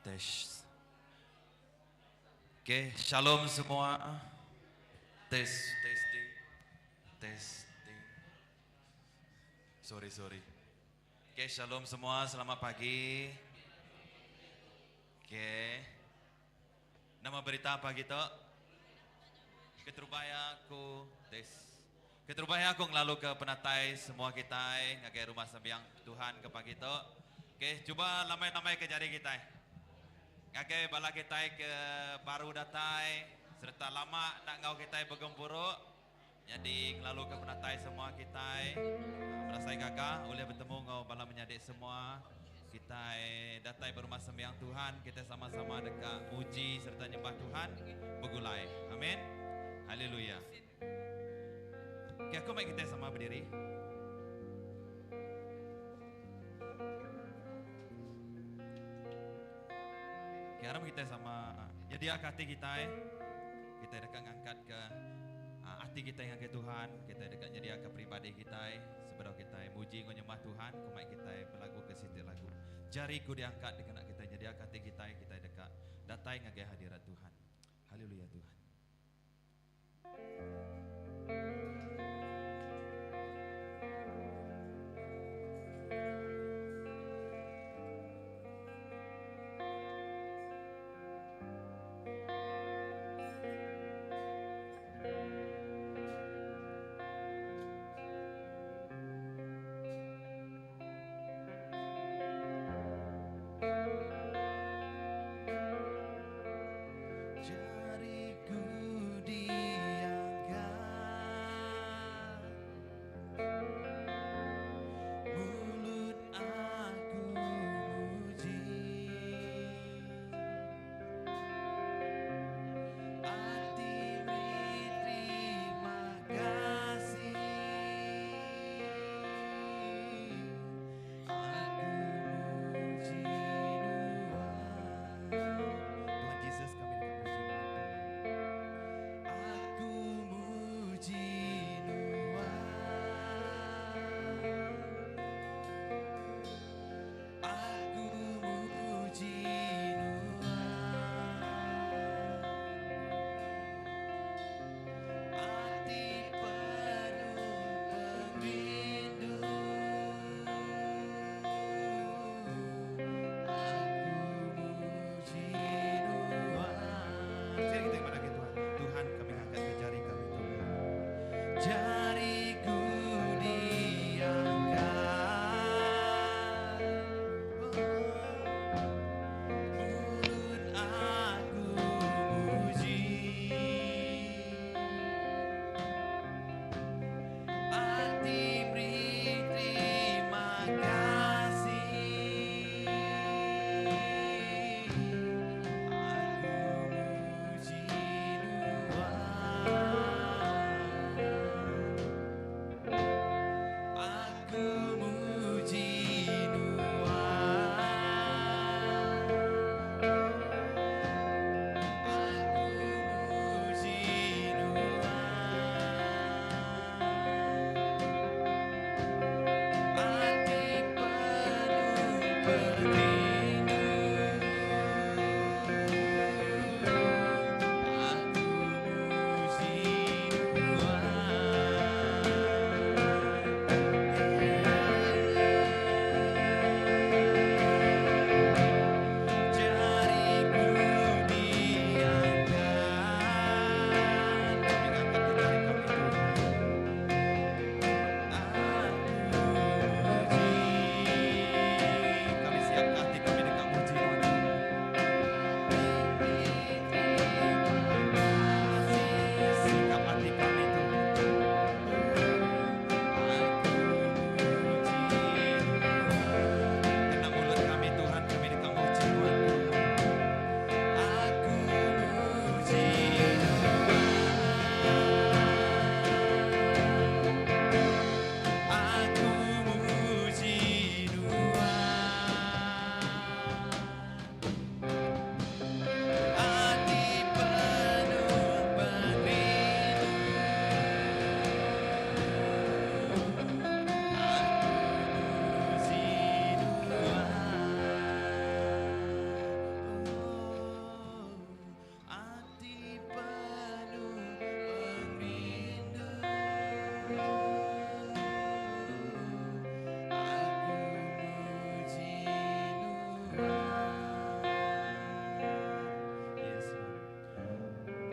Tes. Okay, shalom semua. Tes, testing. Testing. Sorry, sorry. Okay, shalom semua. Selamat pagi. Okay. Nama berita pagi tu? Keterubah aku tes. Keterubah aku ngelalu ke penatai semua kita ngagai rumah sembiang Tuhan ke pagi tu. Okay, cuba lamai-lamai ke jari kita. Ngagai bala kita ke baru datai serta lama nak ngau kita begempuru. Jadi ngelalu ke penatai semua kita. Berasai gaga oleh bertemu ngau bala menyadik semua. Kita datai berumah sembiang Tuhan, kita sama-sama dekat muji serta nyembah Tuhan begulai. Amin. Haleluya. Okay, aku mai kita sama berdiri. Okay, harap kita sama jadi hati kita eh. Kita dekat ngangkat ke hati kita yang ke Tuhan, kita dekat jadi ke pribadi kita eh. Sebelum kita muji nyembah Tuhan, kumai kita berlagu ke situ lagu. Jariku diangkat dengan kita jadi hati kita, kita dekat datai ngagai hadirat Tuhan. Haleluya Tuhan. Jariku diangkat, mulut aku muji, hati beri terima kasih, aku muji Tuhan. Tuhan Yesus kami dekat muji Tuhan. Aku muji Tuhan. Aku muji Tuhan. Hati penuh perindu. Aku muji Tuhan.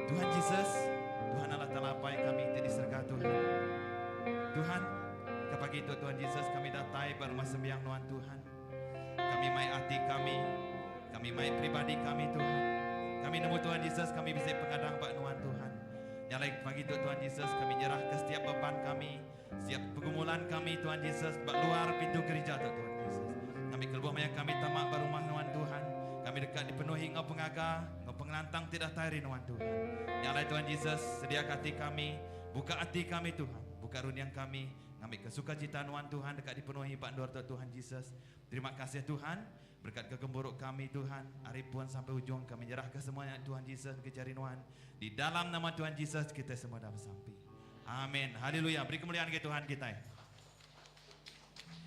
Tuhan Jesus, Tuhan Allah Taala Apai kami ti di serega Tuhan. Tuhan, ke pagi tu Tuhan Jesus kami datai ba rumah sembiang nuan Tuhan. Kami mai ati kami, kami mai pribadi kami Tuhan. Kami nemu Tuhan Jesus kami bisi pengadang ba nuan Tuhan. Nya alai pagi tu Tuhan Jesus kami nyerahka setiap beban kami, setiap pergumulan kami Tuhan Jesus ba luar pintu gerija tu Tuhan Jesus. Kami kelebuh maya kami tama ba rumah nuan Tuhan, kami deka dipenuhi enggau pengaga enggau pengelantang ti datai ari nuan Tuhan. Nya alai Tuhan Jesus sediaka ati kami, buka ati kami Tuhan, buka runding kami ngambika sukacita nuan Tuhan deka dipenuhi ba endur tu Tuhan Jesus. Terima kasih Tuhan. Berkat ke gempuru kami Tuhan, ari pun sampai ujung kami nyerahka semua nya Tuhan Jesus ke jari nuan. Di dalam nama Tuhan Jesus kita semua dah besampi. Amin. Haleluya. Beri kemuliaan ke Tuhan kita.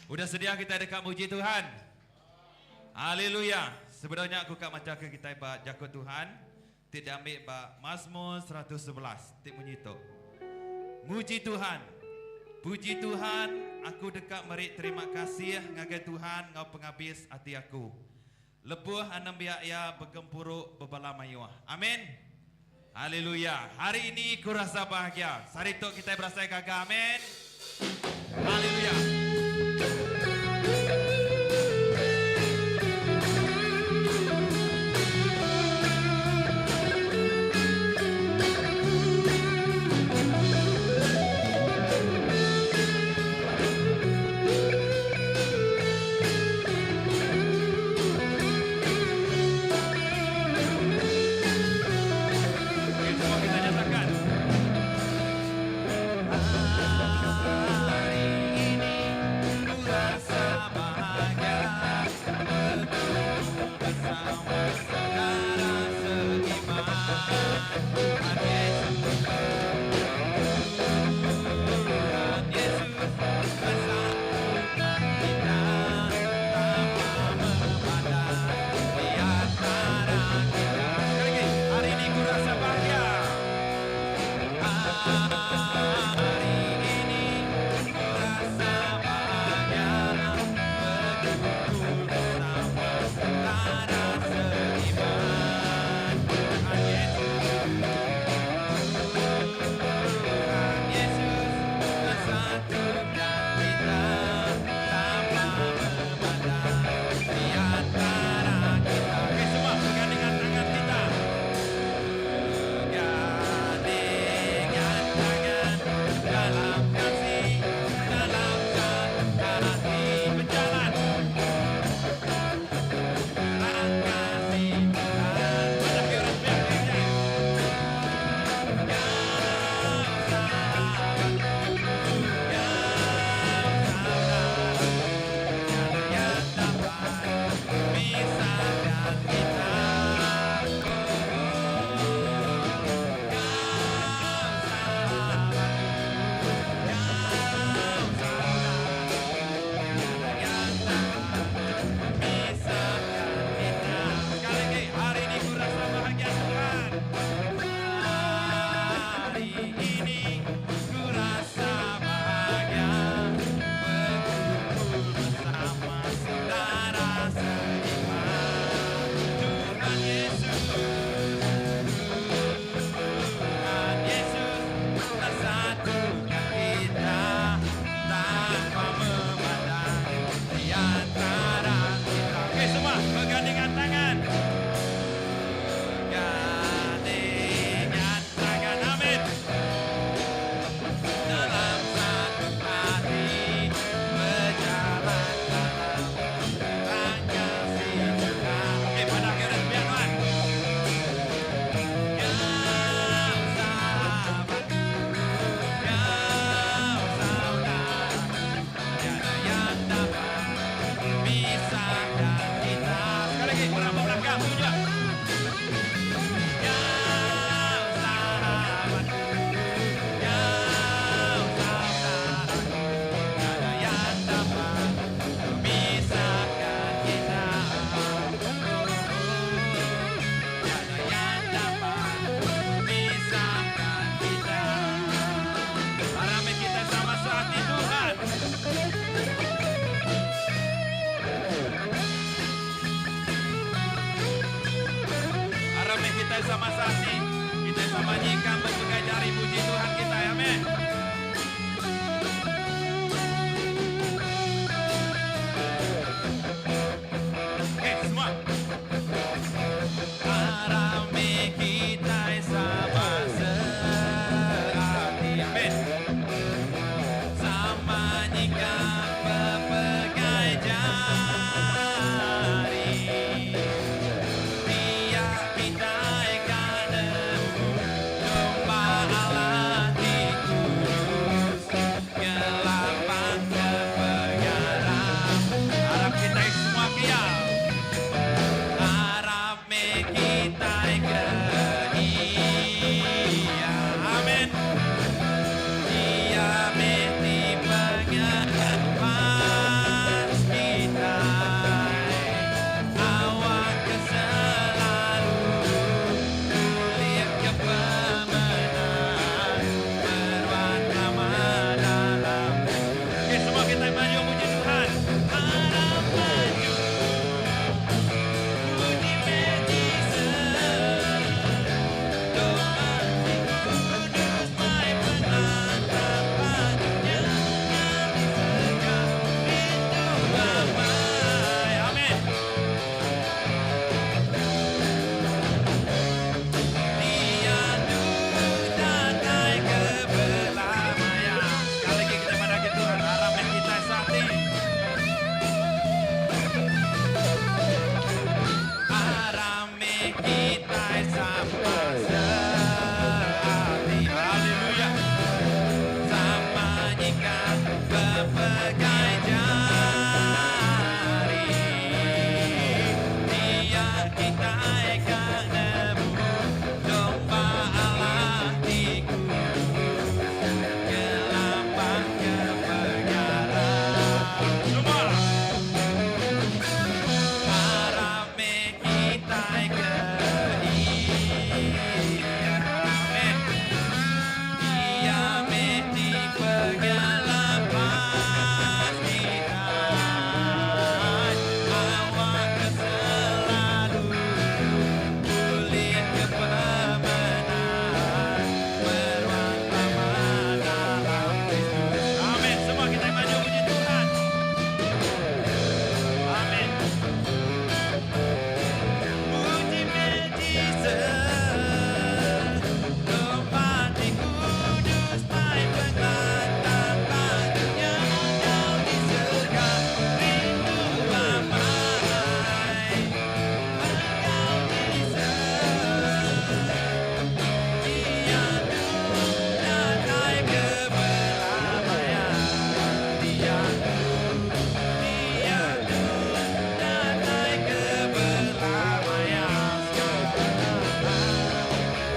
Udah sedia kita dekat muji Tuhan. Haleluya. Sebenarnya aku kak maca ke kita ba jaku Tuhan ti diambil ba Mazmur 111 ti munyi tu. Muji Tuhan. Puji Tuhan, aku deka meri terima kasih ngagai Tuhan enggau pengabis ati aku. Lebuh anembiak iya begempuru bebala mayuh. Amin. Haleluya. Hari ini ku rasa bahagia. Sehari tu kitai berasai gaga. Amin. Haleluya. Okey, semua kita nyatakan. Hari ini ku rasa bahagia berkumpul bersama saudara seiman. Tuhan Yesus, Tuhan Yesus bersatukan kita tanpa memandang di antara kita. Sekali lagi, hari ini ku rasa bahagia. Hari ini ku rasa bahagia berkumpul bersama saudara seiman. Tuhan Yesus, Tuhan Yesus bersatukan kita tanpa memandang di antara kita. Okey semua, bergandengan tangan kita. Bergandengan tangan dalam kasih, dalam hati berjalan. Terang kasih Tuhan. Pada orang pihak ini. Kau sahabatku, kau saudaraku, tiada yang dapat misahkan kita. Kau sahabatku, kau saudaraku, tiada yang dapat misahkan kita. Sekali lagi, hari ini ku rasa bahagia Tuhan. Hari ini ku rasa bahagia berkumpul bersama saudara seiman. Tuhan Yesus, Tuhan Yesus bersatukan kita tanpa memandang di antara kita. Okey semua, bergandengan tangan. Bergandengan tangan, amin. Dalam satu hati berjalan dalam terang kasih Tuhan. Okey, pada akhirnya biar Tuhan. Kau sahabatku, kau saudaraku, tiada yang dapat misahkan kita. Sekali lagi, orang belakang tunjuk. Kau sahabatku, kau saudaraku, tiada yang dapat misahkan kita. Tiada yang dapat misahkan kita. Aram kita sama sehati Tuhan. Aram kita sama sehati. Kita sama nyikam bepegai jari muji Tuhan kitai. Amen. Okay, semua. Aram meh kitai sama seati. Amen. Sama nyikap bepegai jari. Dia kitai ka nemu domba Allah ti kudus ngelapang ke pengarap. Arap kitai semua kia. Arap meh kitai ke Iya. Amen. Iya meh ti pengelepas kitai. Awak ke selalu ulih ke pemenang meruan lama dalam Kristus. Okay, semua kitai maju muji Tuhan. Arap maju. Puji meh Jesus. Doa ti kudus mai penantang dunya kami sega rindu amai. Amen. Diatu datai ke belama ya. Sekali lagi kita madah ke Tuhan aram meh kitai seati. Aram meh kitai sama seati. Haleluya. Sama nyikap bepegai jari. Dia kitai ka nemu domba Allah ti kudus ngelapang ke pengarap. Semua. Aram meh kitai ke Iya. Amen. Iya meh ti pengelepas kitai. Awak ke selalu ulih ke pemenang meruan lama dalam Kristus. Amen. Semua kita maju puji Tuhan. Amen. Puji meh Jesus. Domba ti kudus mai pengelantang dunya jauh di surga rindu amai. Engkau Jesus. Diatu datai ke belamaya. Diatu, diatu datai ke belamaya.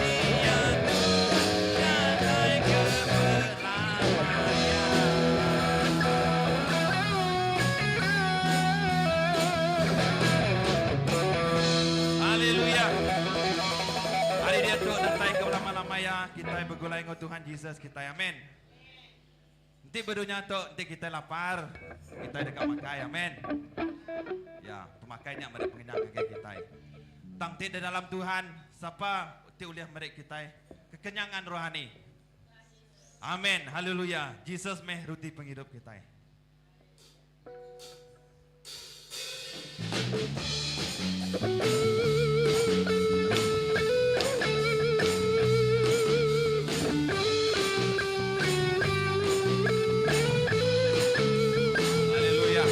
Diatu datai ke belamaya. Haleluya. Hari diatu datai ke belama-lama ya kita begulai enggau Tuhan Jesus kita. Amin. Enti ba dunya tu enti kita lapar, kita deka makai. Amin. Ya, pemakai nya meri pengenyang ngagai kita. Tang ti di dalam Tuhan, sapa ti ulih meri kita kekenyangan rohani. Amin. Haleluya. Jesus meh ruti penghidup kita. Haleluya.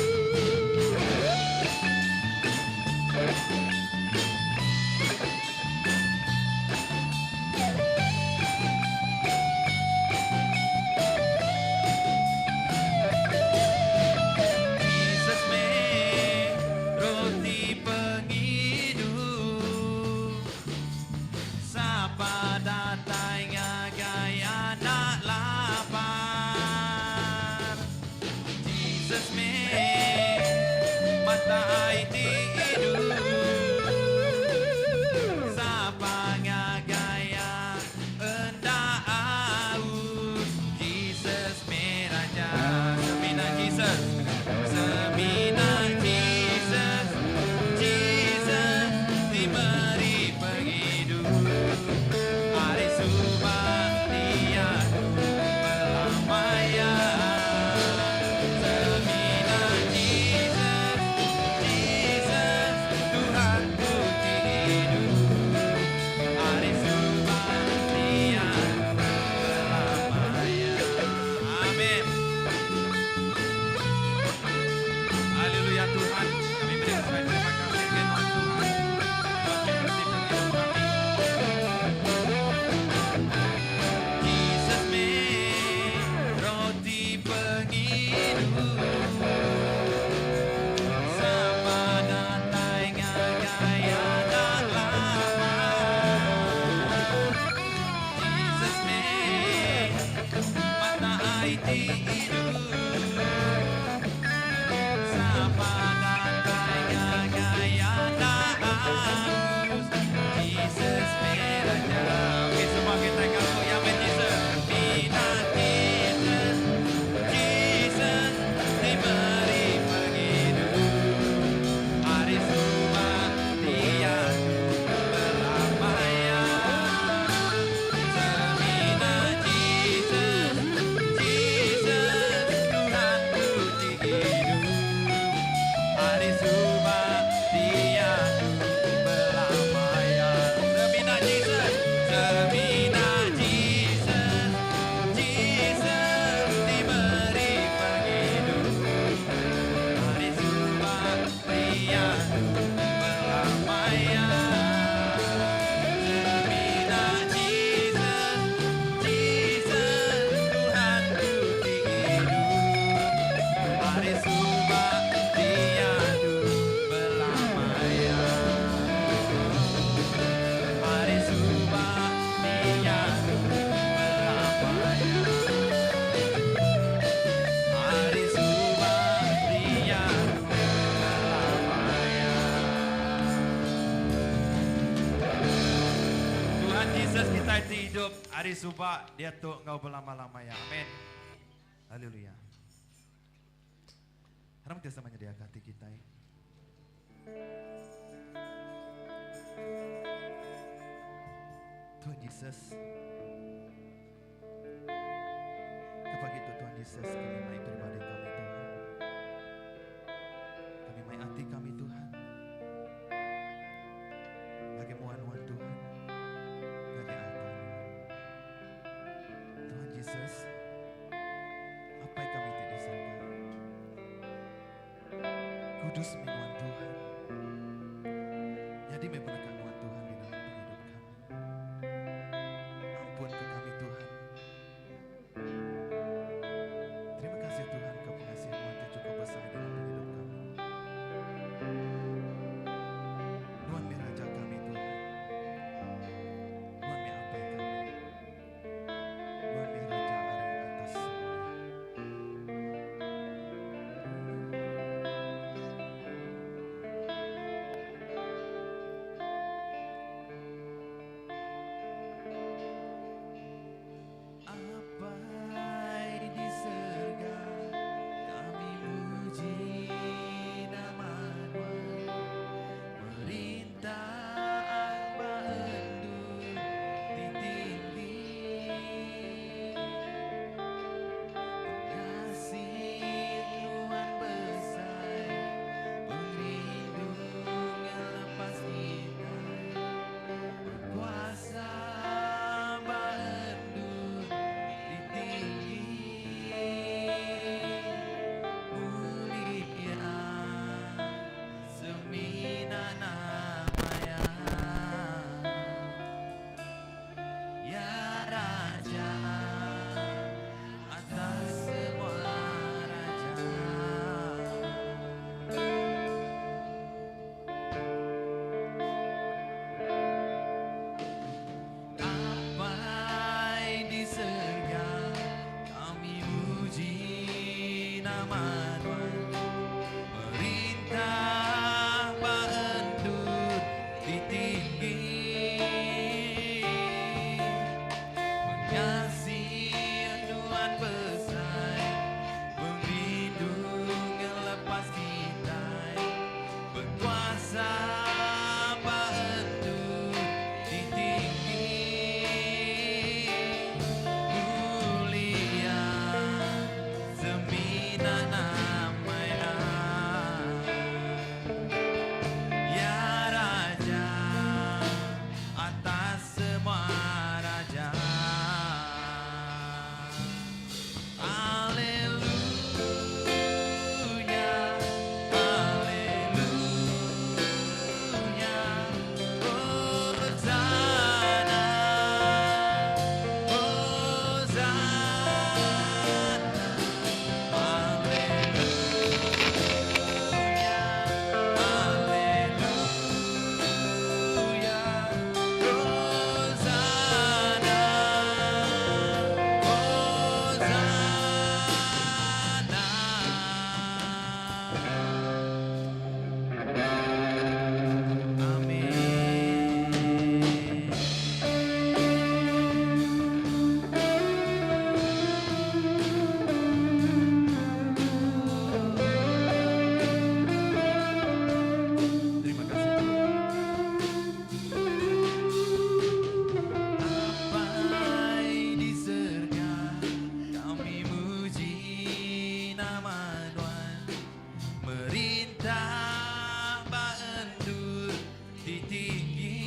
Jesus meh roti penghidup. Jesus kitai ti idup ari suba, diatu enggau belama-lama iya. Amin. Haleluya. Aram kitai sama nyediaka ati kitai. Tuhan Jesus. Ke pagi tu Tuhan Jesus kami mai pribadi kami Tuhan. Kami mai ati kami Tuhan. Ngagai mua nuan Tuhan. Ngagai altar nuan. Tuhan Jesus, Apai kami ti di surga. Kudus meh nuan Tuhan. Nyadi meh peneka nuan Tuhan di dalam pengidup kami. Ampun ke kami Tuhan. Terima kasih Tuhan ke pengasih nuan ti cukup besar dalam pengidup kami. Nuan meh Raja kami Tuhan. Nuan meh Apai kami. Nuan meh Raja ari atas semua iya. Apai di serga, kami muji nama Nuan. Merintah ba endur ti tinggi. Pengasih Nuan besai, pengerindu ngelepas kitai. Bekuasa ba endur ti tinggi. Mulia semina nama Iya. Ya Raja atas semua raja. Apai di serga, kami muji nama Nuan. Merintah ba endur ti tinggi. Pengasih Nuan besai, pengerindu ngelepas kitai. Bekuasa ba endur ti tinggi. Mulia semina nama Iya. Ya Raja atas semua raja. Haleluya, haleluya, Hosana, Hosana, Haleluya, haleluya, Hosana, Hosana. Amin. Terima kasih Tuhan. Apai di surga, kami muji nama Nuan. Merintah ba endur ti tinggi.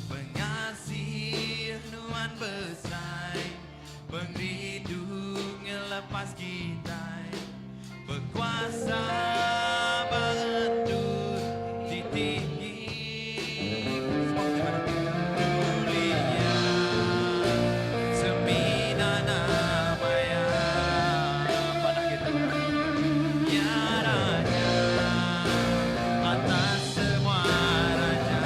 Pengasih Nuan besai, pengerindu ngelepas kitai. Bekuasa ba endur ti tinggi. Semua kita bareng. Mulia semina nama Iya. Pada kita. Ya Raja atas semua raja.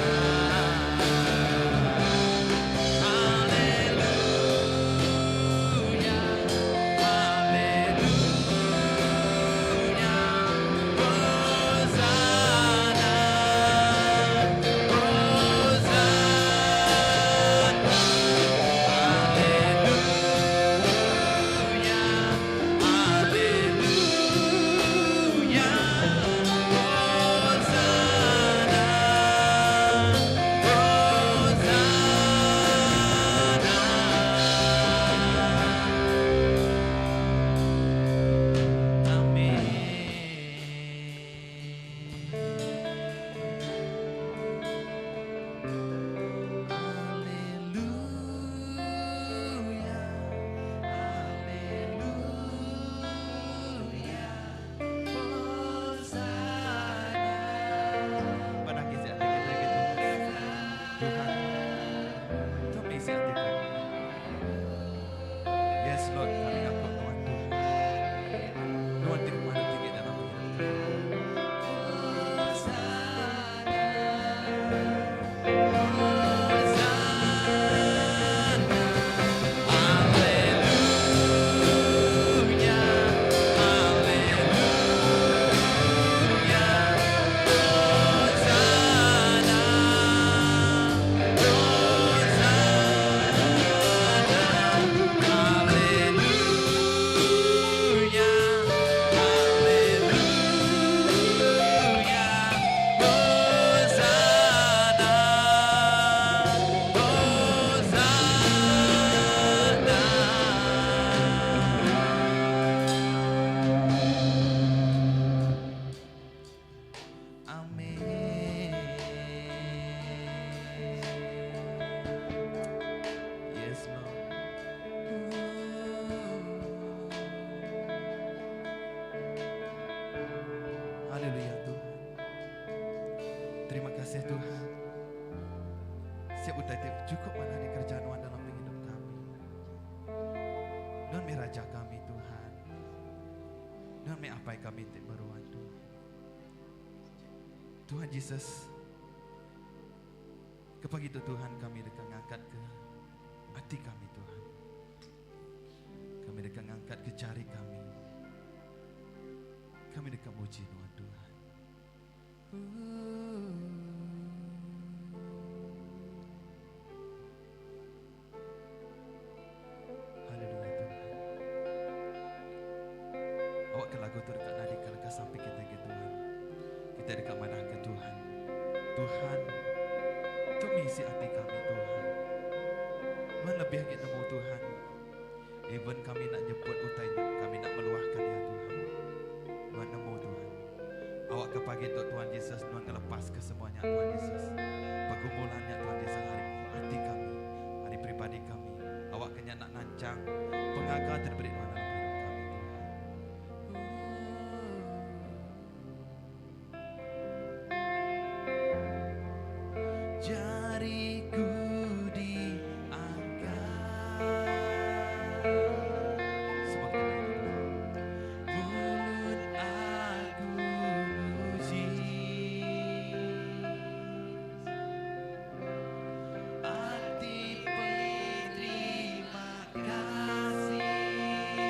Haleluya, haleluya, Hosana. kasih Tuhan. Siap utai ti cukup manah dikereja nuan dalam pengidup kami. Nuan meh raja kami Tuhan. Nuan meh apai kami ti meruan Tuhan. Tuhan Jesus, ke pagi tu Tuhan kami deka ngangkat ke ati kami Tuhan. Kami deka ngangkat ke jari kami. Kami deka muji nuan Tuhan. Haleluya Tuhan. Awak ke lagu tu dekat nadi ke leka sampai kita ke Tuhan. Kita dekat madah ke Tuhan. Tuhan, tu misi hati kami Tuhan. Tuhan lebih lagi nemu Tuhan. Even kami nak nyebut utainya, kami nak meluahkan ya Tuhan. Tuhan nemu Tuhan. Awak ke pagi tu Tuhan Yesus Tuhan ngelepas ke semuanya Tuhan Yesus. Pergumulannya Tuhan Yesus hari hati kami, hari pribadi kami. Awak kenya nak nancang pengaga terberi Tuhan dalam hidup kami Tuhan. Jariku diangkat. Semua kita nyanyi Tuhan. Mulut aku muji. Hati berterima kasih.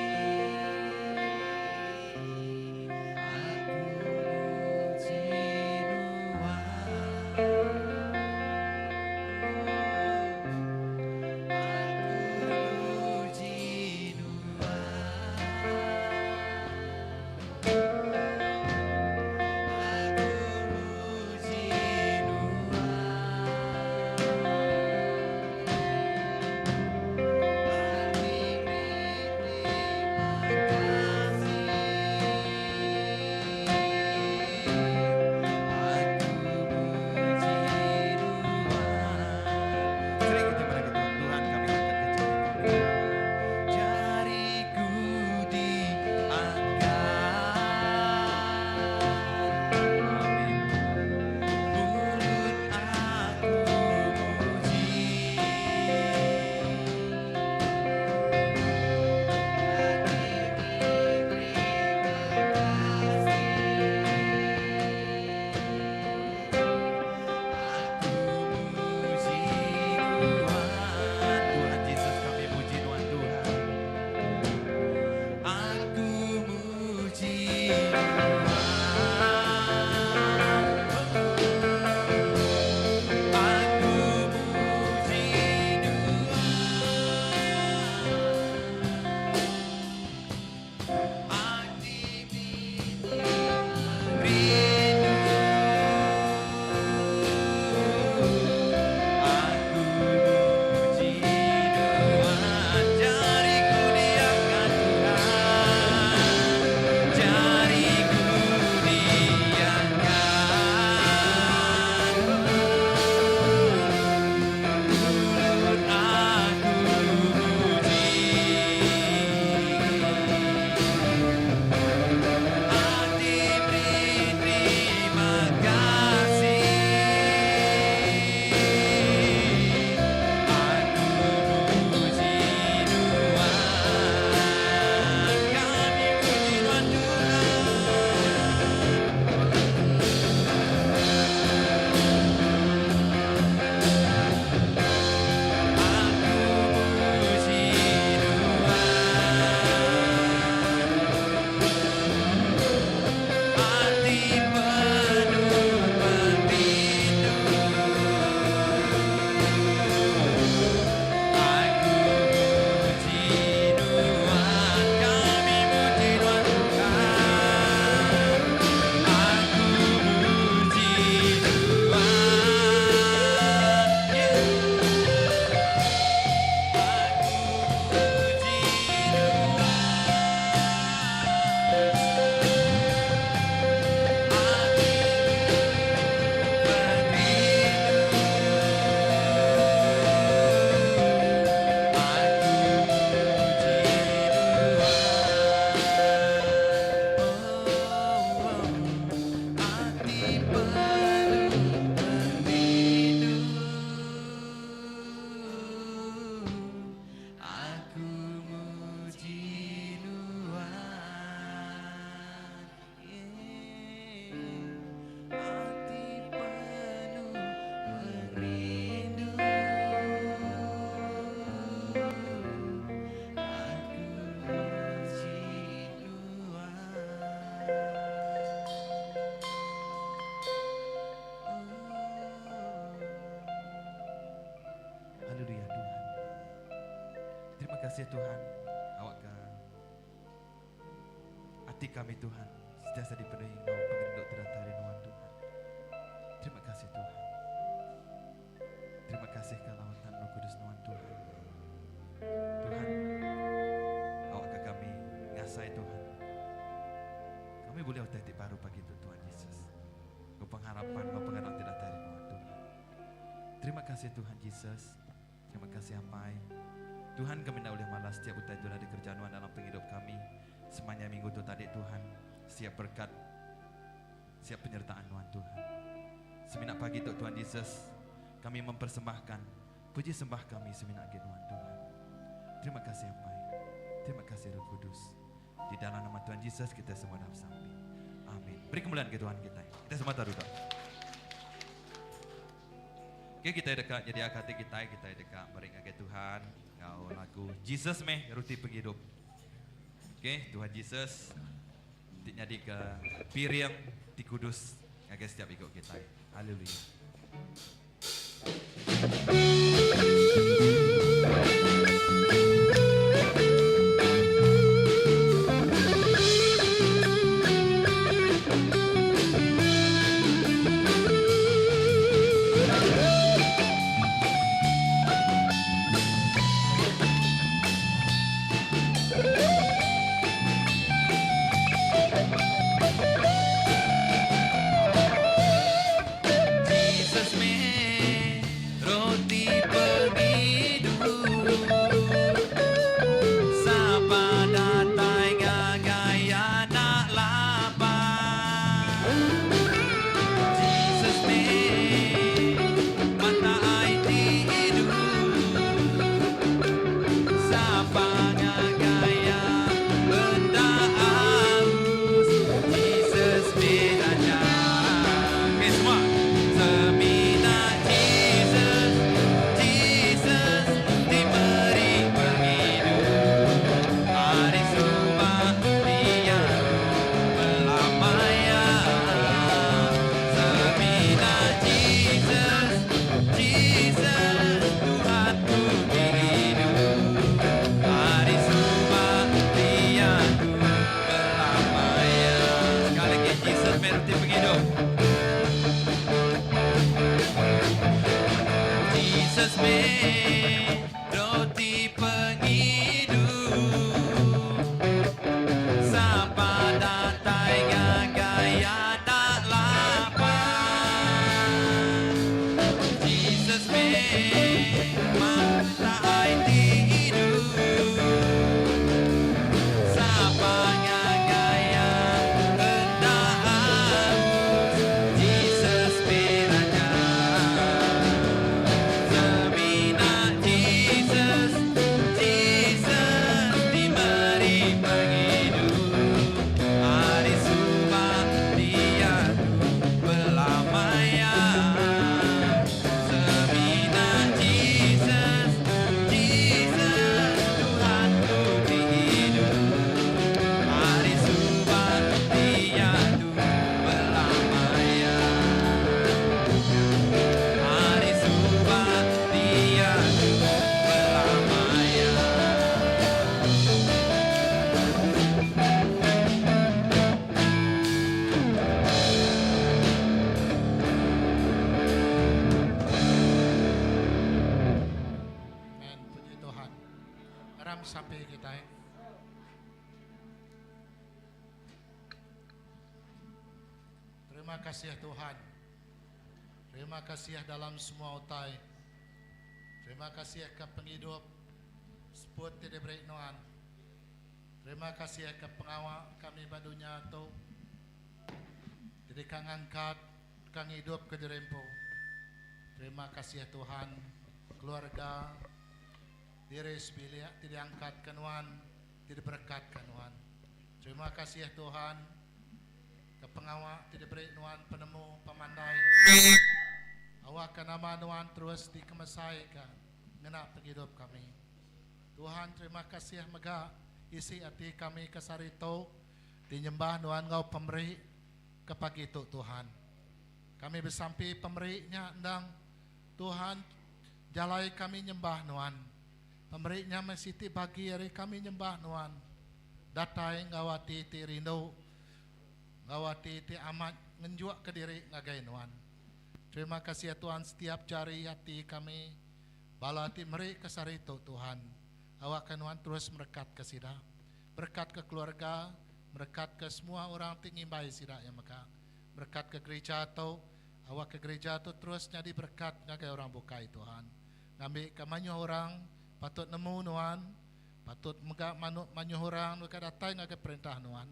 kasih Tuhan awakka ati kami Tuhan sentiasa dipenuhi enggau pengerindu ti datai ari Nuan Tuhan. Terima kasih Tuhan. Terima kasih ke lawatan Roh Kudus Nuan Tuhan. Tuhan, awakka kami ngasai Tuhan. Kami bulih utai ti baru pagi tu Tuhan Yesus. Enggau pengharapan enggau pengarap ti datai ari Nuan Tuhan. Terima kasih Tuhan Jesus. Terima kasih Apai. Tuhan kami enda ulih malas tiap utai ti udah dikereja Nuan dalam pengidup kami semanjai minggu tu tadi Tuhan. Siap berkat, siap penyertaan Nuan Tuhan. Semina pagi tu Tuhan Jesus, kami mempersembahkan puji sembah kami semina agi Nuan Tuhan. Terima kasih Apai. Terima kasih Roh Kudus. Di dalam nama Tuhan Jesus kita semua dah besampi. Amin. Beri kemuliaan ke Tuhan kita. Kita semua taruh doa. Okay, kita deka jadi ati kita, kita deka meri ngagai Tuhan ngau lagu Jesus meh ruti penghidup. Okay, Tuhan Jesus ti nyadi ke piring ti kudus ngagai setiap iku kita. Haleluya. Jesus meh roti pengidup Sapa datai ngagai anak lapar Jesus meh mata ai ti idup Sapa ngagai iya enda aus Jesus meh aja. Okay semua. Semina Jesus, Jesus ti meri pengidup. Ari suba diatu belama iya. Semina Jesus, Jesus Tuhan ku ti idup. Ari suba diatu belama iya. Sekali lagi Jesus meh reti pengidup. Jesus meh roti pengidup. Sapa datai ngagai anak lapar. Jesus meh mata ai ti idup. Sapa ngagai iya enda aus. Jesus meh raja. Semina Jesus, Jesus ti meri pengidup. Ari suba diatu belama iya. Semina Jesus, Jesus Tuhan ku ti idup. Ari suba diatu belama iya. Ari suba diatu belama iya. Amen. Puji Tuhan. Aram sampi kitai. Terima kasih Tuhan. Terima kasih dalam semua utai. Terima kasih ke pengidup seput ti diberi nuan. Terima kasih ke pengawa kami ba dunya tu ti deka ngangkat deka ngidup ke diri empu. Terima kasih Tuhan keluarga diri sebilik ti diangkat ke nuan ti diberekat ke nuan. Terima kasih Tuhan ke pengawa ti diberi nuan penemu pemandai. Awakka nama nuan terus dikemesaika ngena pengidup kami. Tuhan terima kasih mega isi ati kami ke sehari tu ti nyembah nuan enggau pemeri ke pagi tu Tuhan. Kami besampi pemeri nya endang Tuhan jalai kami nyembah nuan. Pemeri nya meh siti bagi ari kami nyembah Nuan. Datai enggau ati ti rindu, enggau ati ti amat ngenjukka diri ngagai Nuan. Terima kasih Tuhan setiap jari ati kami bala ti meri ke sehari tu Tuhan. Awakka Nuan terus merekatka sida. Berekatka keluarga, merekatka semua orang ti ngimbai sida iya mega. Berekatka gerija tu, awakka gerija tu terus nyadi berekat ngagai orang bukai Tuhan. Ngambika mayuh orang patut nemu Nuan, patut mega mayuh orang deka datai ngagai perintah Nuan.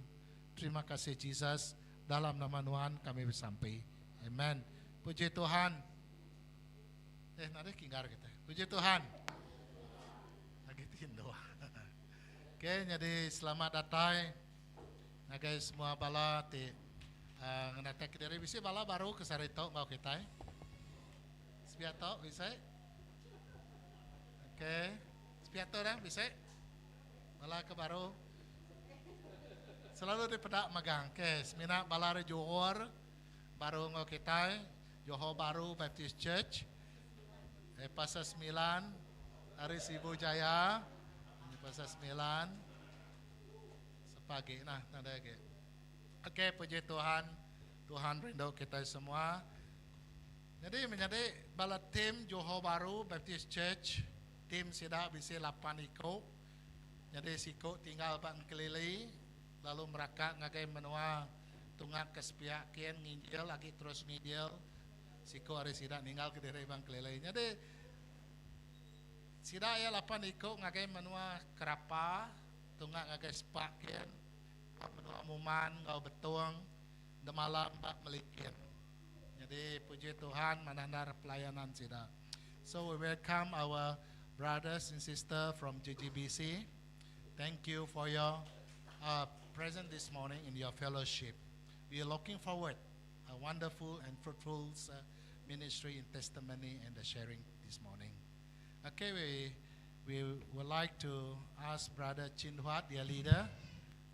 Terima kasih Jesus, dalam nama Nuan kami besampi. Amen. Puji Tuhan. Eh, nadai kinggar kita. Puji Tuhan. Lagi tindu. Okay, jadi selamat datai ngagai semua bala ti uh, ngenatai ke diri. Bisi bala baru ke sehari tu enggau kita. Sepiak tu bisi. Okay. Sepiak tu dah bisi. Bala ke baru. Selalu dipedak magang. Okay, semina bala ari Johor baru enggau kita. Johor Bahru Baptist Church. Eh, Pasar Sembilan ari Sibu Jaya. Ini Pasar Sembilan. Sepagi nah, nadai lagi. Okey, puji Tuhan. Tuhan rindu kita semua. Jadi menjadi bala tim Johor Bahru Baptist Church, tim sida bisi 8 iko. Jadi siko tinggal ba Engkelili lalu meraka ngagai menua tunga ke sepiak kian nginjil lagi terus nginjil. Siko hari sida ninggal ke diri ba Engkelili. Jadi sida ya 8 iko ngagai menua Kerapa, tunga ngagai Sepak kian, menua Muman ngau Betong, demalam ba Melikin. Jadi puji Tuhan manandar pelayanan sida. So we welcome our brothers and sister from JGBC. Thank you for your presence this morning in your fellowship. We are looking forward a wonderful and fruitful ministry in testimony and the sharing this morning. Okay, we would like to ask Brother Chin Huat, their leader,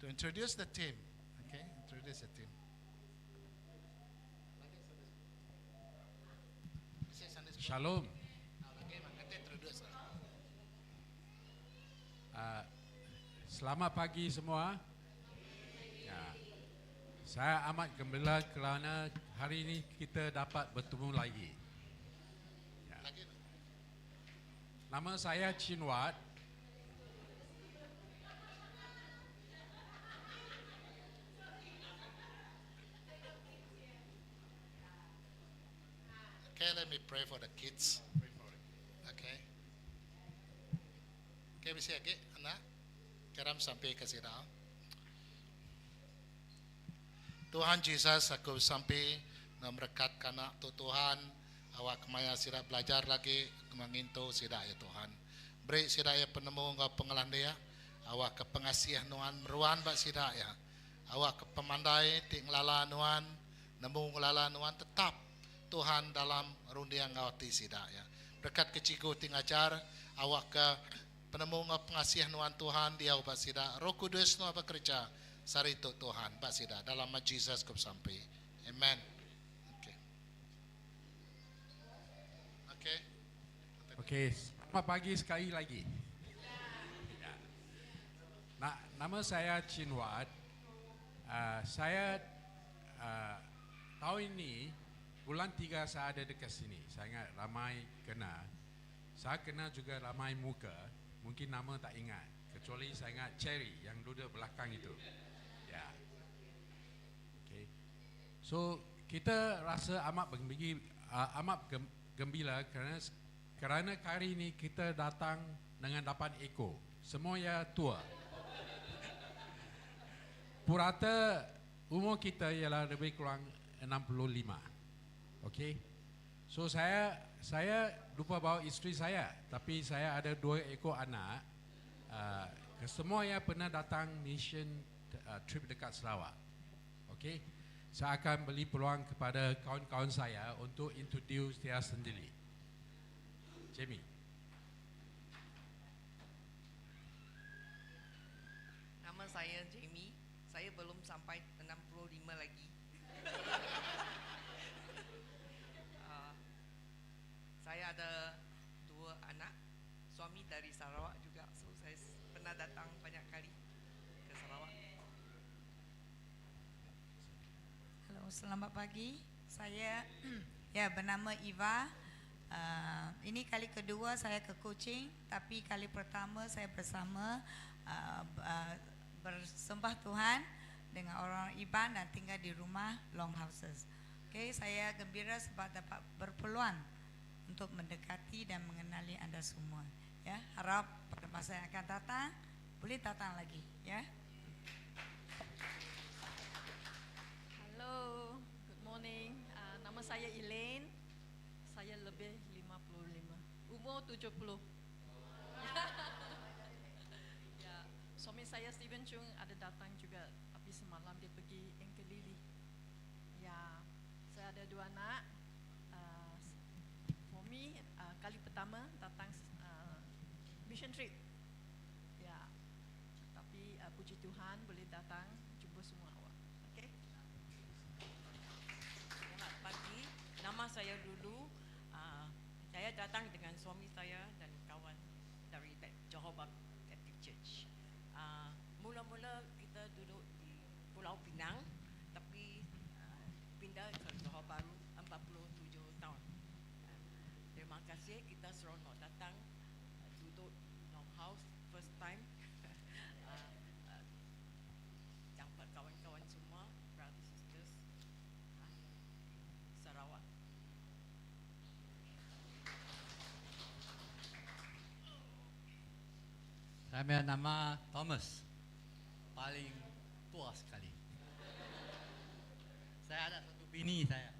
to introduce the team. Okay, introduce the team. Shalom. Selamat pagi semua. Ya. Saya amat gembira kerana hari ini kita dapat bertemu lagi. Ya. Nama saya Chin Wat. Okay, let me pray for the kids. Okay. Okay, bisa lagi, anak. Karam sampai ke sini. Tuhan Jesus, aku sampai merekat kanak tu Tuhan. Awak kemaya sida belajar lagi mengintu sida ya Tuhan. Beri sida ya penemu ngau pengelandia. Awak ke pengasih nuan meruan bak sida ya. Awak ke pemandai ti ngelala nuan, nemu ngelala nuan tetap Tuhan dalam rundiang ngau ti sida ya. Berkat ke cikgu ti ngajar awak ke penemu ngau pengasih nuan Tuhan dia bak sida. Roh Kudus nuan bekerja sari tu Tuhan bak sida dalam nama Jesus ku sampai. Amen. Okay. Okay. Okey, selamat pagi sekali lagi. Ya. Nama saya Chin Wat. Saya tahun ini bulan 3 saya ada dekat sini. Saya ingat ramai kenal. Saya kenal juga ramai muka. Mungkin nama tak ingat. Kecuali saya ingat Cherry yang duduk belakang itu. Ya. Okay. So kita rasa amat gembira kerana kali ini kita datang dengan 8 ekor. Semuanya tua. Purata umur kita ialah lebih kurang 65. Okey. So saya lupa bawa isteri saya, tapi saya ada 2 ekor anak. Kesemuanya pernah datang mission trip dekat Sarawak. Okey. Saya akan beri peluang kepada kawan-kawan saya untuk introduce dia sendiri. Jamie. Nama saya Jamie. Saya belum sampai 65 lagi. Saya ada 2 anak. Suami dari Sarawak juga. So saya pernah datang banyak kali ke Sarawak. Halo, selamat pagi. Saya ya bernama Eva. Ini kali kedua saya ke Kuching, tapi kali pertama saya bersama bersembah Tuhan dengan orang Iban dan tinggal di rumah Longhouses. Okey, saya gembira sebab dapat berpeluang untuk mendekati dan mengenali anda semua. Ya, harap pada masa yang akan datang boleh datang lagi, ya. Hello, good morning. Nama saya Elaine. Saya lebih 55. Umur 70. Ya, suami saya Steven Chung ada datang juga, tapi semalam dia pergi Engkelili. Ya, saya ada dua anak. For me, kali pertama datang mission trip. Ya, tapi puji Tuhan boleh datang jumpa semua awak. Okay? Selamat pagi. Nama saya Lulu. Saya datang dengan suami saya dan kawan dari Johor Baptist Church. Mula-mula kita duduk di Pulau Pinang, tapi pindah ke Johor Bahru 47 tahun. Terima kasih kita seronok datang duduk Longhouse first time. Jumpa kawan-kawan semua, brothers sisters, Sarawak. Saya punya nama Thomas, paling tua sekali. Saya ada satu bini saya.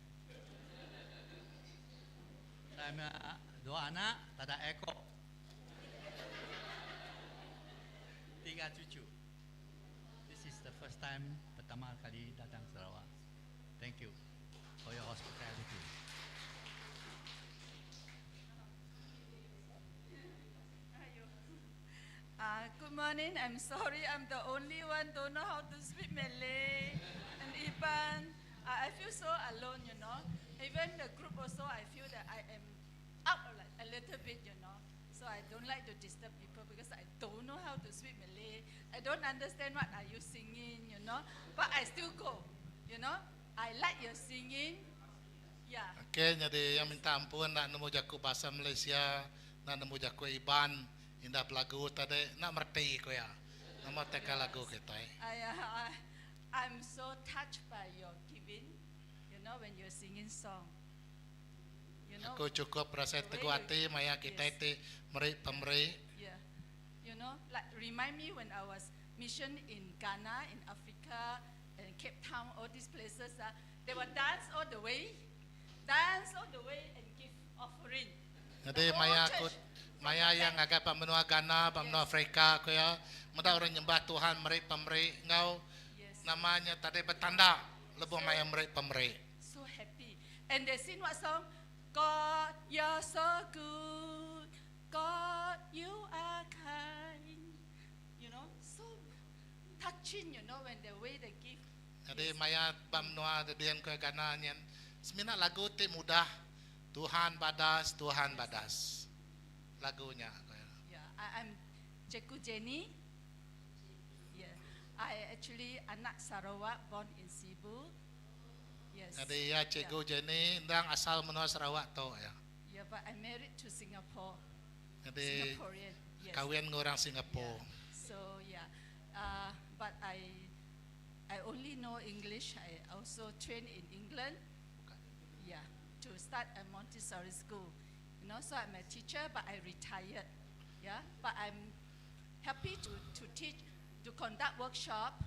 Saya punya dua anak, tak ada ekor. Tiga cucu. This is the first time, pertama kali datang Sarawak. Thank you for your hospitality. Good morning. I'm sorry, I'm the only one don't know how to speak Malay and Iban. I feel so alone. Even the group also, I feel that I am out like a little bit. So I don't like to disturb people because I don't know how to speak Malay. I don't understand what are you singing. But I still go. I like your singing. Yeah. Okay, jadi yang minta ampun nak nemu jaku bahasa Malaysia, nak nemu jaku Iban. Indah lagu tadi nak merti ko ya. Nama teka lagu kita. I'm so touched by your giving. When you're singing song. Aku cukup rasa The way teguh you hati maya kita Yes. itu meri pemeri. Yeah. Like remind me when I was mission in Ghana, in Africa, and Cape Town, all these places. They will dance all the way, dance all the way and give offering. Jadi The whole maya aku church. maya yang agak pamenua Ghana, pamenua Yes. Afrika aku ya. Muda orang nyembah Tuhan meri pemeri ngau. Yes. Namanya tadi bertanda lebuh maya meri pemeri. So happy. And they sing what song? God, you're so good. God, you are kind. So touching, when the way they give. Jadi maya pamenua dedian ke Ghana nyen. Semina lagu ti mudah. Tuhan badas, Tuhan badas. Lagunya. Yeah, I'm Cikgu Jenny. Yeah, I actually anak Sarawak, born in Sibu. Yes. Jadi ya Cikgu Jenny, ndang asal menua Sarawak to ya. Yeah, but I married to Singapore. Jadi Singaporean. Yes. kawin dengan orang Singapore. Yeah. So yeah, but I only know English. I also trained in England. Yeah, to start a Montessori school. So I'm a teacher, but I retired. Yeah, but I'm happy to teach, to conduct workshop.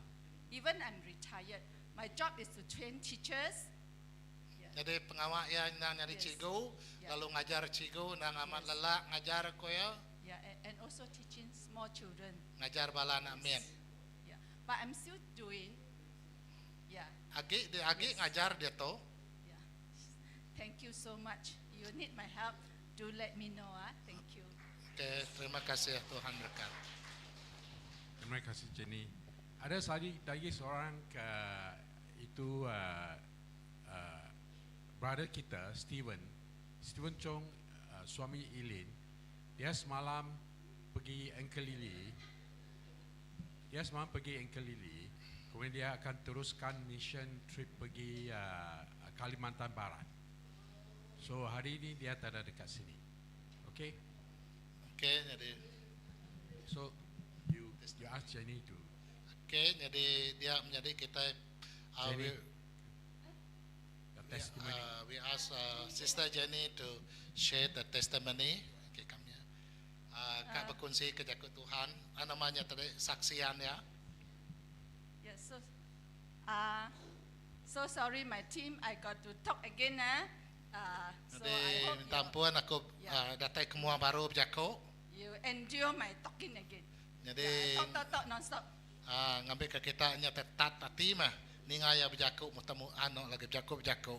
Even I'm retired. My job is to train teachers. Yeah. Jadi pengawak ya nang nyari Yes. cikgu, Yeah. lalu ngajar cikgu, nang amat Yes. lelak ngajar ko ya, Yeah, and also teaching small children. ngajar bala anak Yes. min. Yeah, but I'm still doing. Yeah. Agi dia agi Yes. ngajar dia tu. Yeah. Thank you so much. You need my help, do let me know. Thank you. Okay, terima kasih Tuhan berkat. Terima kasih Jenny. Ada lagi seorang ke, itu, brother kita Steven, Steven Chong, suami Eileen. Dia semalam pergi Engkelili. Dia semalam pergi Engkelili. Kemudian dia akan teruskan mission trip pergi Kalimantan Barat. So hari ini dia tak ada dekat sini. Okay? Okay, jadi So you you ask Jenny to okay, jadi dia menjadi kita Jenny, we, your testimony. We ask Sister Jenny to share the testimony. Okay, kami. Kak berkongsi ke jaku Tuhan. Namanya tadi saksian ya. Yes, so, so sorry, my team, I got to talk again. Eh? So Jadi I hope minta ampun aku Ya. datai ke mua baru berjaku. you, you endure my talking again. Jadi Yeah, I talk, talk, talk non-stop. Ngambil ke kita nya tetap hati mah. Ninga ya berjaku mutemu anu lagi berjaku berjaku.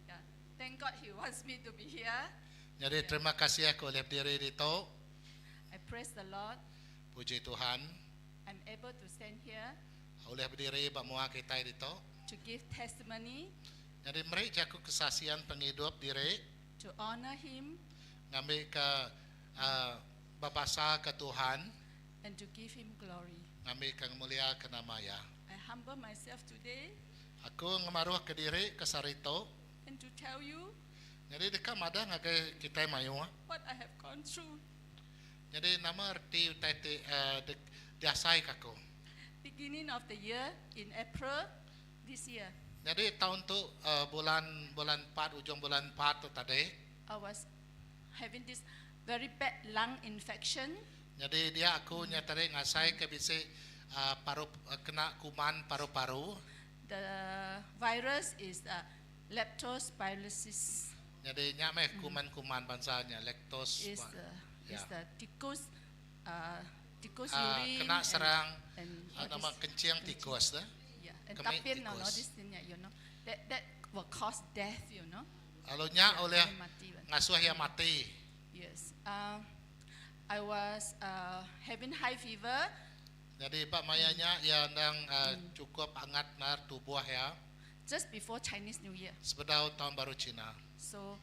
Yeah. Thank God He wants me to be here. Jadi terima kasih aku oleh berdiri di tu. I praise the Lord. Puji Tuhan. I'm able to stand here Oleh berdiri ba mua kita di tu. to give testimony, Jadi mereka jaku kesaksian penghidup diri to honor Him, ngambil ke babasa ke Tuhan and to give Him glory. ngambil ke mulia ke nama ya. I humble myself today Aku ngemaruh ke diri ke sarito. and to tell you Jadi dekat madah ngagai kita mayu. what I have gone through. Jadi nama erti utai ti diasai kaku. Beginning of the year in April this year, Jadi tahun tu bulan bulan 4 ujung bulan 4 tu tadi. I was having this very bad lung infection. Jadi dia aku nya tadi ngasai ke bisi paru kena kuman paru-paru. The virus is leptospirosis. Jadi nya meh kuman-kuman bangsanya leptos. Is the is ya. the tikus tikus urine kena serang and all nama this kencing tikus dah. Yeah, and Kemik tapin no, no, tikus. this thing, yeah, you know, that that will cause death. Lalu nya Yeah, oleh boleh mati lah. ngasuh yang mati. Yes. I was having high fever. Jadi pak mayanya ya nang cukup hangat nar tubuh ya. Just before Chinese New Year. Sebedau tahun baru Cina. So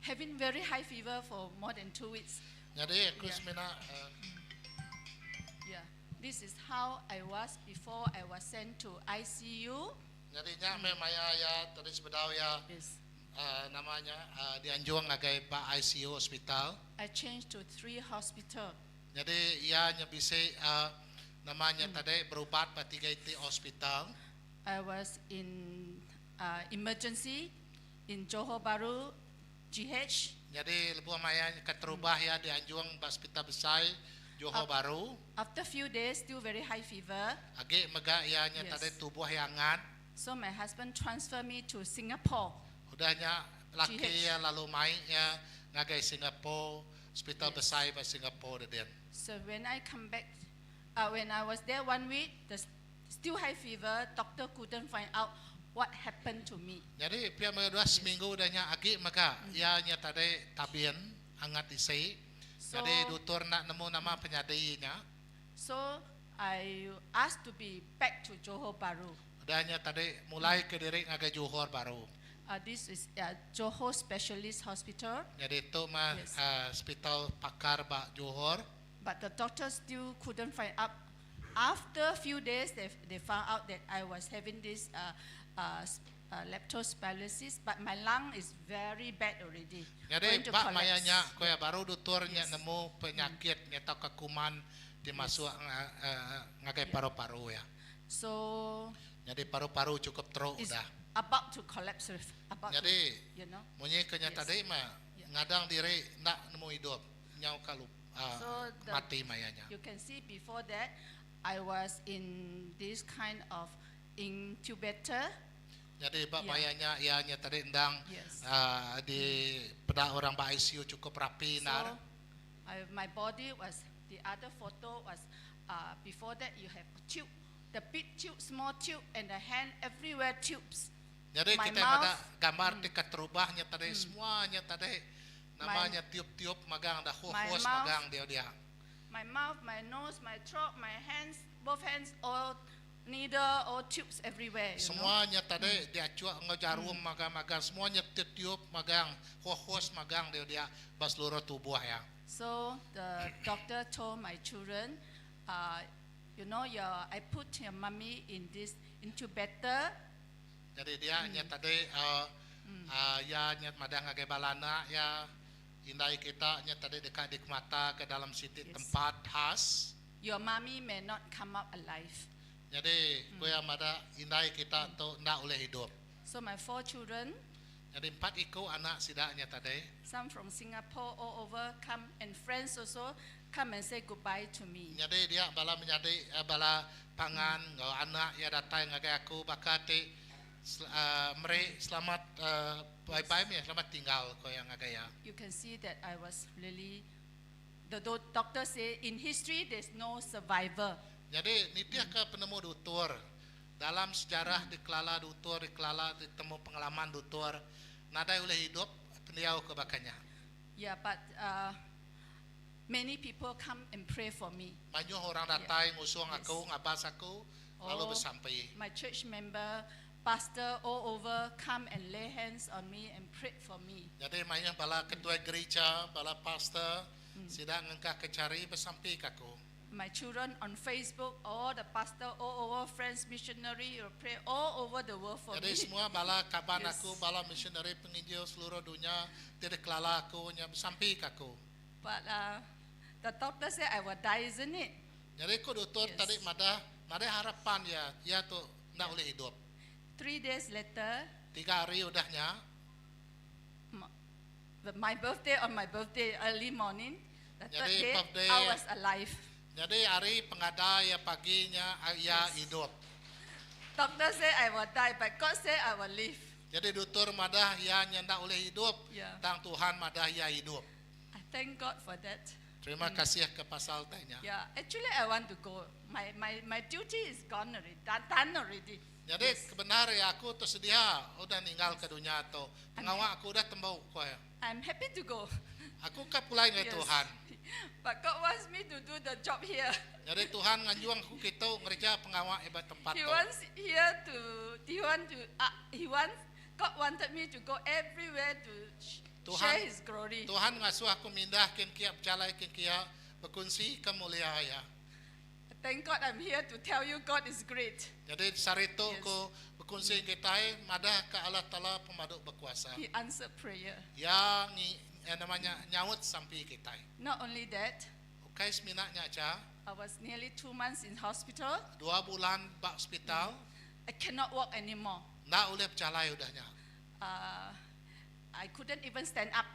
having very high fever for more than 2 weeks. Jadi aku Yeah. semina Yeah. This is how I was before I was sent to ICU. Jadi nya me maya ya tadi sebedau ya. Yes. Namanya dianjung ngagai pak ICU hospital. I changed to 3 hospital. Jadi ia nya bisa namanya tadi berubat pak 3 IT hospital. I was in emergency in Johor Bahru GH. Jadi lebuh maya keterubah ya dianjung ba hospital besar Johor Bahru. After few days still very high fever. Age mega ia nya Yes. tadi tubuh yang hangat. So my husband transferred me to Singapore. Udahnya laki GH. ya lalu mai ya ngagai Singapore hospital Yes. besar ba Singapore dia. So when I come back, when I was there 1 week, the still high fever, doctor couldn't find out what happened to me. Jadi pihak mereka dua seminggu udahnya agi maka ya nya tadi tabian hangat isi. So Jadi doktor nak nemu nama penyadinya. So I asked to be back to Johor Bahru. Udahnya tadi mulai ke diri ngagai Johor Bahru. This is Johor Specialist Hospital. Jadi itu mah, Yes. hospital pakar bak Johor. But the doctor still couldn't find out. After a few days, they found out that I was having this leptospirosis, but my lung is very bad already. Jadi Going to bak collapse. mayanya koya baru doktornya Yes. nemu penyakit atau kekuman dimasuk Yes. ngagai Yeah. paru-paru ya. So jadi paru-paru cukup teruk it's dah. about to collapse. About to, Jadi, you know. Munyi kenya Yes. tadi mah Yeah. ngadang diri nak nemu hidup nyau kalu, So the mati mayanya. You can see before that I was in this kind of incubator. Jadi bak Yeah. mayanya ianya tadi endang, Yes. di pada orang bak ICU cukup rapi So, nar. I, my body was, the other photo was, before that you have tube, the big tube, small tube, and the hand everywhere tubes. Jadi My kita mouth, ada gambar dekat terubahnya tadi, semuanya tadi namanya tiup-tiup magang dah My hos mouth, magang dia dia. My mouth, my nose, my throat, my hands, both hands all Needle or tubes everywhere, you know. Semua nya tadi diachuk enggau jarum magang-magang, semua nya tiup-tiup magang, hos-hos magang dia dia ba seluruh tubuh iya. So the doctor told my children, uh, you know, your, I put your mummy in this incubator. Jadi dia nya tadi uh, uh, ya nya madah ngagai bala anak ya indai kita nya tadi deka dikemata ke dalam siti tempat khas. Your mommy may not come out alive. Jadi ku iya madah indai kita tu enda ulih idup. So my four children, Jadi empat iku anak sida nya tadi. some from Singapore, all over, come and friends also come and say goodbye to me. Jadi dia bala menyadi eh, bala pangan enggau anak ya datang ngagai aku baka ti uh, meri selamat uh, bye bye ya selamat tinggal ko yang ngagai ya. You can see that I was really, the doctor say in history there's no survivor. Jadi nitih ke penemu doktor dalam sejarah dikelala doktor dikelala ditemu pengalaman doktor nadai ulih hidup pendiau ke bakanya. Yeah, but many people come and pray for me. Banyak orang datang ngusung aku ngabas aku lalu Oh, bersampai. My church member, pastor all over come and lay hands on me and pray for me. Jadi banyak bala ketua gereja, bala pastor sidang ngengkah ke cari bersampai ke aku. My children on Facebook, all the pastor all over, friends, missionary, will pray all over the world for Jadi me. semua bala kaban aku, bala missionary penginjil seluruh dunia tidak kelala aku nya bersampai ke aku. But the doctor said I will die, isn't it? Jadi aku doktor tadi madah, madah harapan ya, ya tu nak boleh hidup. 3 days later, Tiga hari udahnya, my birthday, on my birthday, early morning, the third Jadi day, birthday- I was alive. Jadi hari pengada ya paginya ya hidup. Doctor said I will die, but God said I will live. Jadi doktor madah ya nyendak oleh hidup, Ya. tang Tuhan madah ya hidup. I thank God for that. Terima kasih ke pasal tanya. Yeah, actually I want to go. My my my duty is gone already, done, done already. Jadi kebenar ya aku tersedia udah ninggal ke dunia tu. Pengawak aku udah tembau ko ya. I'm happy to go. Aku ke pulai ngai Tuhan. But God wants me to do the job here. Jadi Tuhan nganjuang aku kita ngerja pengawak hebat tempat He tu. wants here to he want to he wants God wanted me to go everywhere to Tuhan share His glory. Tuhan ngasuh aku mindah kin kia berjalai kin kia berkongsi kemuliaan ya. Thank God I'm here to tell you God is great. Jadi saritu aku berkongsi kita madah ke Allah Taala pemaduk berkuasa. He answered prayer. Yang eh, namanya nyaut sampai kita. Not only that, Ukai seminaknya aja I was nearly 2 months in hospital. dua bulan bak hospital, I cannot walk anymore. nak boleh berjalai udahnya. I couldn't even stand up.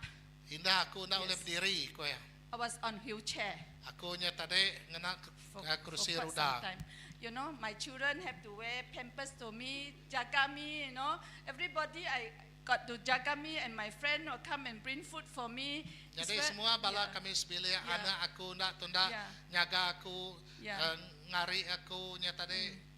Indah aku nak boleh berdiri ko ya. I was on wheelchair Aku nya tadi ngena for, eh, kerusi for quite roda. some time. You know, my children have to wear pampers to me, jaga me, you know. Everybody I got to jaga me and my friend will come and bring food for me. It's Jadi semua bala kami sebilik anak aku nak tunda nyaga aku eh, ngari aku nya tadi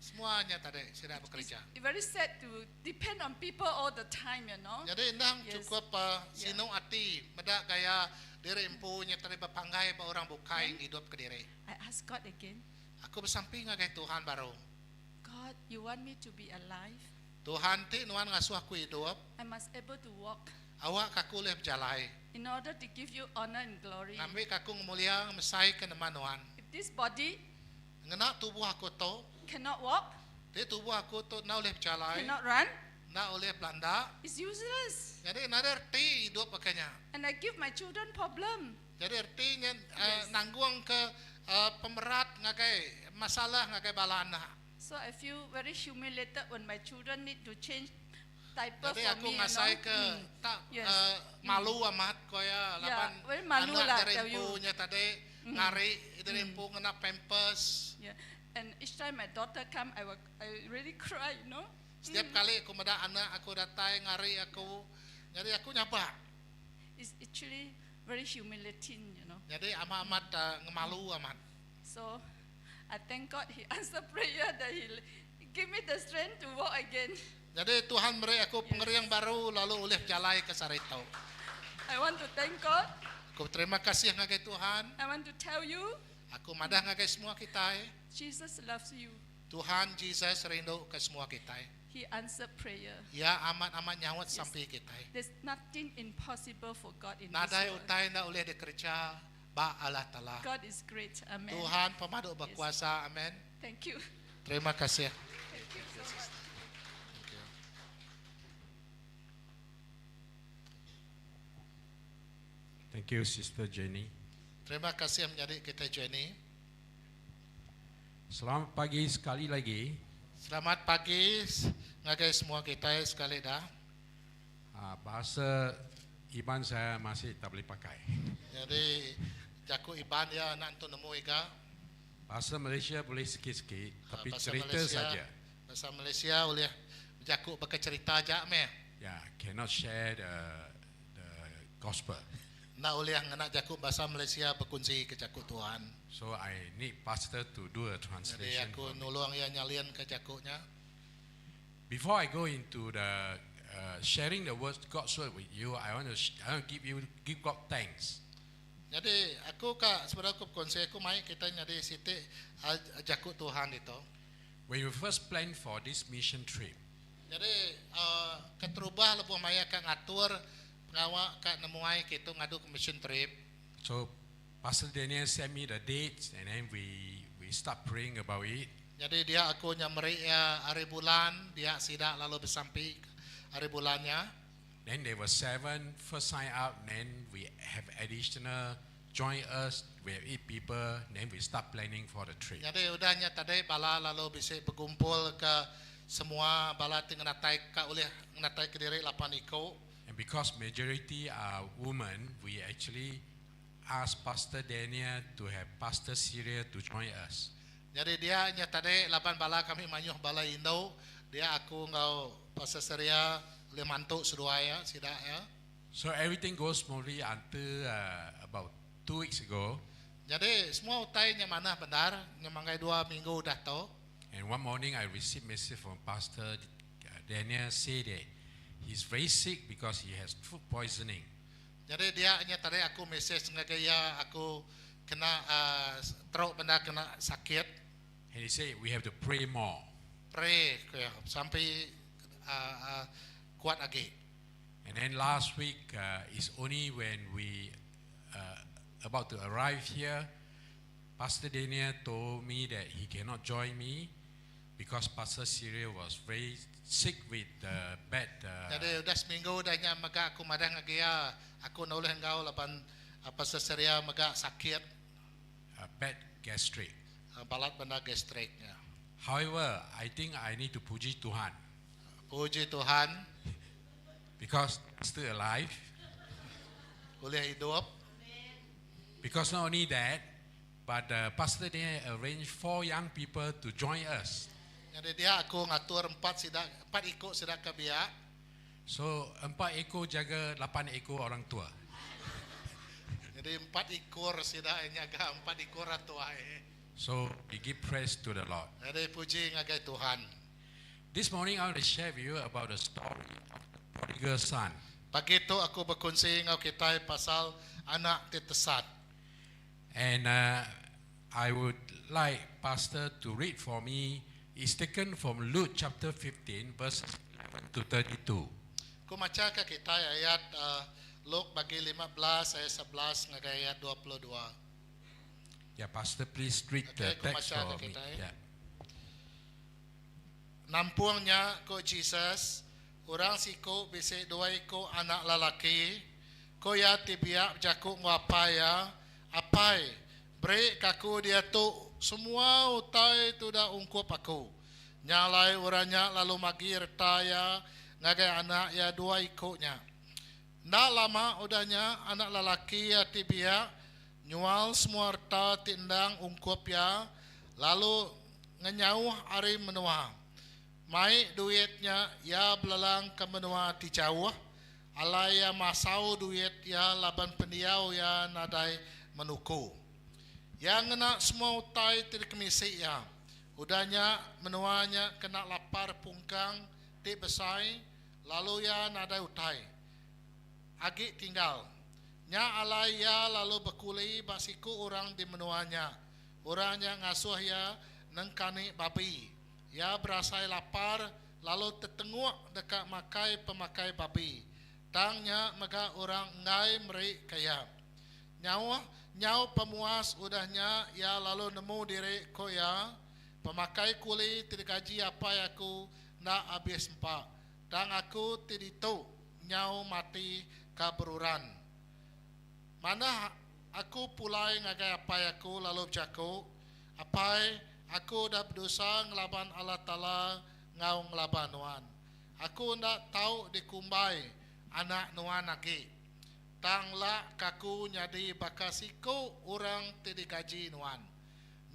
semuanya tadi sudah bekerja. It's very sad to depend on people all the time. Jadi endang cukup sinu ati medak gaya diri empunya tadi berpanggai ba orang bukai hidup ke diri. I ask God again, Aku bersamping ngagai Tuhan baru. God, you want me to be alive? Tuhan ti nuan ngasuh aku hidup, I must able to walk awak aku boleh berjalai. in order to give you honor and glory. Ngambil aku ngemulia mesai ke nama nuan. If this body Ngena tubuh aku tu, cannot walk, ti tubuh aku tu nak boleh berjalai, cannot run, nak boleh belanda. it's useless. Jadi nada erti hidup pakainya. And I give my children problem. Jadi artinya uh, nanggung ke uh, pemerat ngagai masalah ngagai bala anak. So I feel very humiliated when my children need to change diaper Jadi for aku me. You ngasai know? ke tak uh, malu amat ko ya Yeah, laban very malu anak lah, dari tell you. empunya tadi ngari dari empu ngena pampers. Yeah. And each time my daughter come, I will I really cry. Setiap kali aku meda anak aku datang ngari aku. Jadi aku nyabak. It's actually very humiliating. Jadi amat-amat uh, ngemalu amat. So I thank God He answered prayer that He give me the strength to walk again. Jadi Tuhan beri aku pengeriang baru lalu oleh jalai ke Sarito. I want to thank God. Aku terima kasih ngagai Tuhan. I want to tell you, Aku madah ngagai semua kita. Eh. Jesus loves you. Tuhan Jesus rindu ke semua kita. He answered prayer. Ya amat-amat nyaut sampai kita. There's nothing impossible for God in this Nadai world. utai nak boleh dikerja ba Allah Taala. God is great. Amen. Tuhan pemadu berkuasa. Amen. Thank you. Terima kasih. Thank you so much. Thank you. Thank you, Sister Jenny. Terima kasih menyadi kita Jenny. Selamat pagi sekali lagi. Selamat pagi ngagai semua kita sekali dah. Ah, bahasa Iban saya masih tak boleh pakai. Jadi jaku Iban ya nak untuk nemu iga. Bahasa Malaysia boleh sikit-sikit, Ah, tapi bahasa cerita Malaysia, saja. Bahasa Malaysia boleh jaku pakai cerita aja meh. Ya, cannot share the the gospel. Nak boleh nak jaku bahasa Malaysia berkunci ke jaku Tuhan. So I need pastor to do a Jadi translation. aku for me. nolong ya nyalian ke jakunya. Before I go into the sharing the word God's word with you, I want to I want to give you give God thanks. Jadi aku kak sebenarnya aku kongsi aku mai kita nyadi siti jaku Tuhan itu. When we first planned for this mission trip, Jadi keterubah lebuh maya ka ngatur pengawak ka nemuai kita ngadu ke mission trip. so Pastor Daniel sent me the dates, and then we we start praying about it. Jadi dia aku nyameri ya hari bulan dia sidak lalu bersampi hari bulannya. Then there were seven first sign up. Then we have additional join us. We have eight people. Then we start planning for the trip. Jadi udahnya tadi bala lalu bisa berkumpul ke semua bala ti ngenatai ka oleh ngenatai ke diri lapan iko. And because majority are women, we actually asked Pastor Daniel to have Pastor Syria to join us. Jadi dia nya tadi lapan bala kami mayuh bala Indo, dia aku ngau Pastor Syria le mantuk seduai ya sidak ya. So everything goes smoothly until about 2 weeks ago. Jadi semua utai nya mana benar, nya manggai 2 minggu dah tau. And one morning I received message from Pastor Daniel say that he's very sick because he has food poisoning. Jadi dia nya tadi aku message ngagai ya aku kena teruk benda kena sakit. And he said we have to pray more. Pray ya, sampai kuat lagi. And then last week is only when we about to arrive here, Pastor Daniel told me that he cannot join me because Pastor Cyril was very sick with the bad. Jadi udah seminggu dah nya mega aku madang lagi ya, aku noleh engkau lapan Pastor Cyril mega sakit. Bad gastric. Balat benda gastriknya. However, I think I need to puji Tuhan. Puji Tuhan. Because still alive. Boleh hidup. Because not only that, but Pastor Daniel arranged 4 young people to join us. Jadi dia aku ngatur 4 sidak, 4 ekor sidak ke biak. So 4 ekor jaga 8 ekor orang tua. Jadi 4 ekor sidak jaga 4 ekor orang tua. So we give praise to the Lord. Jadi puji ngagai Tuhan. This morning I want to share with you about the story of the prodigal son. Pagi tu aku berkongsi dengan kita pasal anak ti tesat. And I would like Pastor to read for me. It's taken from Luke chapter 15, verse 11 to 32. Ku maca ke kita ayat Luke bagi 15 ayat 11 ngagai ayat 22. Yeah, Pastor, please read Okay, the ku text maca for ke me. kita, eh. Yeah. Nampuangnya ko Jesus, orang siku bisi dua iku anak lelaki, ko ya tibiak jaku nguapai ya, apai, beri kaku dia tu semua utai tu dah ungkup aku. Nyalai orangnya lalu magi retaya ngagai anak ya dua ikutnya. Ndak lama udahnya anak lelaki ya tibiak nyual semua harta tindang ungkup ya lalu ngenyauh ari menua. Mai duitnya ya belalang ke menua ti jauh alai ya masau duit ya laban pendiau ya nadai menuku. Yang ngena semua utai ti dikemisi ya. Udahnya menuanya kena lapar pungkang ti besai lalu ya nadai utai. Agi tinggal. Nya alai ya lalu berkuli basiku orang di menuanya. Orangnya ngasuh ya nengkani babi. Iya berasai lapar lalu tetenguk deka makai pemakai babi. Tang nya mega orang enggai meri ke iya. Nyauh nyau pemuas udah nya iya lalu nemu diri ku iya, Pemakai kuli ti digaji apai aku enda abis empa, tang aku ti ditu nyau mati ka beruran. Manah aku pulai ngagai apai aku lalu bejaku, Apai, aku udah bedosa ngelaban Allah Taala enggau ngelaban nuan. Aku enda tau dikumbai anak nuan agi. Tang lak ka aku nyadi baka siku orang ti digaji nuan.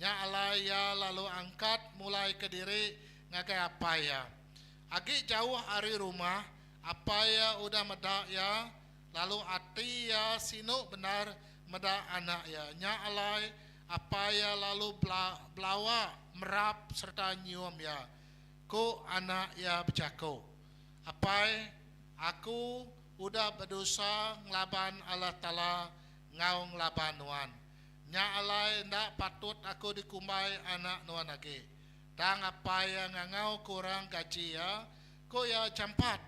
Nya alai iya lalu angkat mulaika diri ngagai apai iya. Agi jauh ari rumah, apai iya udah meda iya lalu ati iya sinu bendar meda anak iya. Nya alai apai iya lalu belawa merap sereta nyium iya. Ku anak iya bejaku, Apai, aku udah bedosa ngelaban Allah Taala enggau ngelaban nuan. Nya alai enda patut aku dikumbai anak nuan agi. Tang apai iya ngangauka orang gaji iya, ku iya jampat,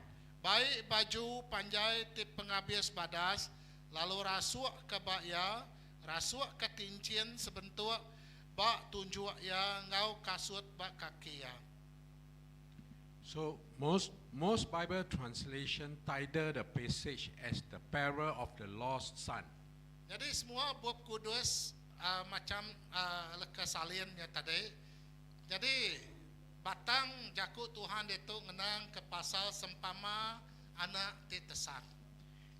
Bai baju panjai ti pengabis badas lalu rasukka ba iya, rasukka tinchin sebentuk ba tunjuk iya enggau kasut ba kaki iya. So most most Bible translation title the passage as the parable of the lost son. Nyadi semua Bup Kudus macham leka salin nya tadi. Nyadi batang jaku Tuhan ditu ngenang ke pasal sempama anak ti tesat.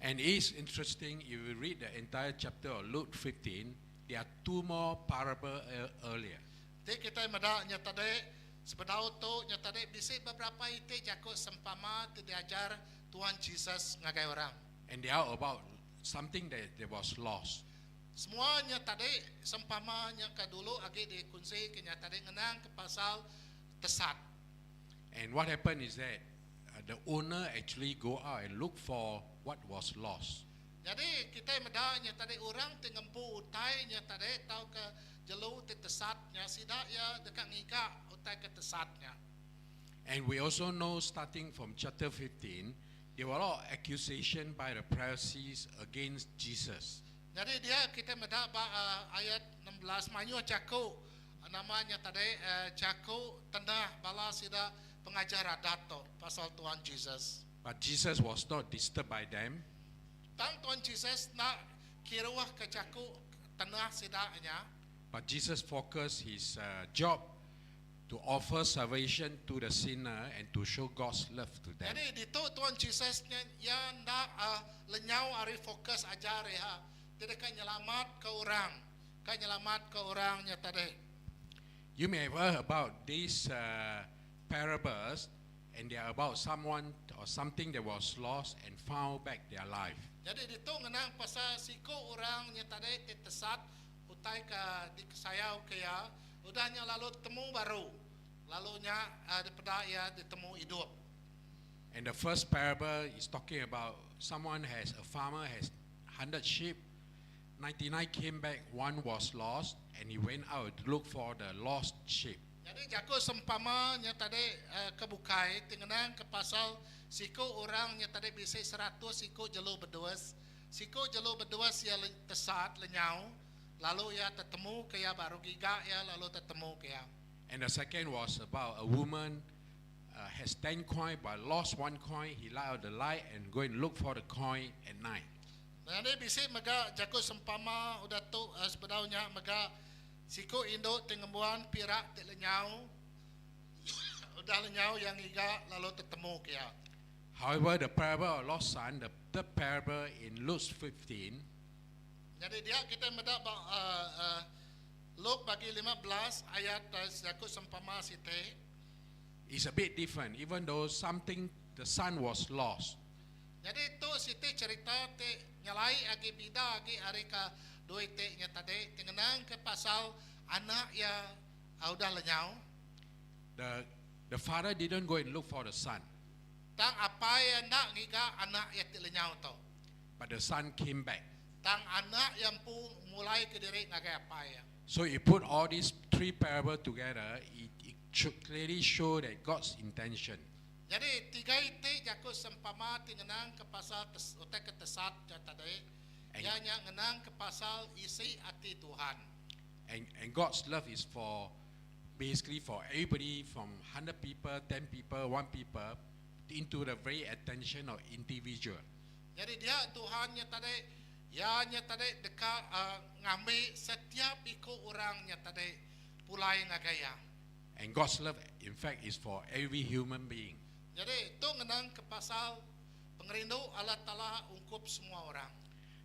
And it's interesting if you read the entire chapter of Luke 15, there are two more parable earlier. Ti kitai meda nya tadi, sebedau tu nya tadi bisi beberapa iti jaku sempama ti diajar Tuhan Jesus ngagai orang. And they are about something that, that was lost. Semua nya tadi sempama nya ke dulu agi dikunsi ke nya tadi ngenang ke pasal tesat. And what happened is that the owner actually go out and look for what was lost. Jadi kita meda nya tadi orang ti ngempu utai nya tadi tau ke jelu ti tesat nya sida ya deka ngiga utai ke tesat nya. And we also know starting from chapter 15, there were a lot of accusation by the Pharisees against Jesus. Jadi dia kita meda ba ayat 16 mayuh jaku namanya tadi jaku tenah bala sida pengajar adat tu pasal Tuhan Jesus. But Jesus was not disturbed by them. Tang Tuhan Jesus nak kiruah ke jaku tenah sida nya. But Jesus focused his job to offer salvation to the sinner and to show God's love to them. Jadi ditu Tuhan Jesus nya ya ndak lenyau ari fokus ajar ya. Tidak kan nyelamat ke orang. Kan nyelamat ke orangnya tadi. You may have heard about these parables, and they are about someone or something that was lost and found back their life. Jadi ditu ngenang pasal siku orangnya tadi ti tesat utai ke dikesayau ke ya udahnya lalu temu baru. Lalu nya daripada ya ditemu hidup. And the first parable is talking about someone has a farmer has 100 sheep, 99 came back, one was lost, and he went out to look for the lost sheep. Jadi jaku sempama nya tadi kebukai tingenang ke pasal siku orang nya tadi bisa 100 siku jelu bedus. Siku jelu bedus ya tesat lenyau, lalu ya tetemu ke ya baru giga ya lalu tetemu ke ya. And the second was about a woman has 10 coin but lost one coin. He light out the light and go and look for the coin at night. Jadi bisi mega jaku sempama udah tu sebedaunya mega siku induk tingembuan pirak ti lenyau udah lenyau yang iga lalu tetemu ke ya. However, the parable of lost son, the third parable in Luke 15, Jadi dia kita meda ba, Luke bagi 15 ayat jaku sempama siti is a bit different, even though something, the son was lost. Jadi tu siti cerita ti nyalai agi bida agi hari ke dua iti nya tadi tingenang ke pasal anak ya udah lenyau. The father didn't go and look for the son, Tang apa ya nak ngiga anak ya ti lenyau tu. but the son came back. Tang anak yang pu mulai ke diri ngagai apa ya. So he put all these three parables together, it clearly show that God's intention. Jadi tiga iti jaku sempama ti ngenang ke pasal utai ke tesat nya tadi. Iya nya ngenang ke pasal isi ati Tuhan. And God's love is for basically for everybody from 100 people, 10 people, 1 people into the very attention of individual. Jadi dia Tuhan nya tadi ya nya tadi deka ngambil setiap iku orang nya tadi pulai ngagai ya. And God's love in fact is for every human being. Jadi tu ngenang ke pasal pengerindu Allah Taala ungkup semua orang.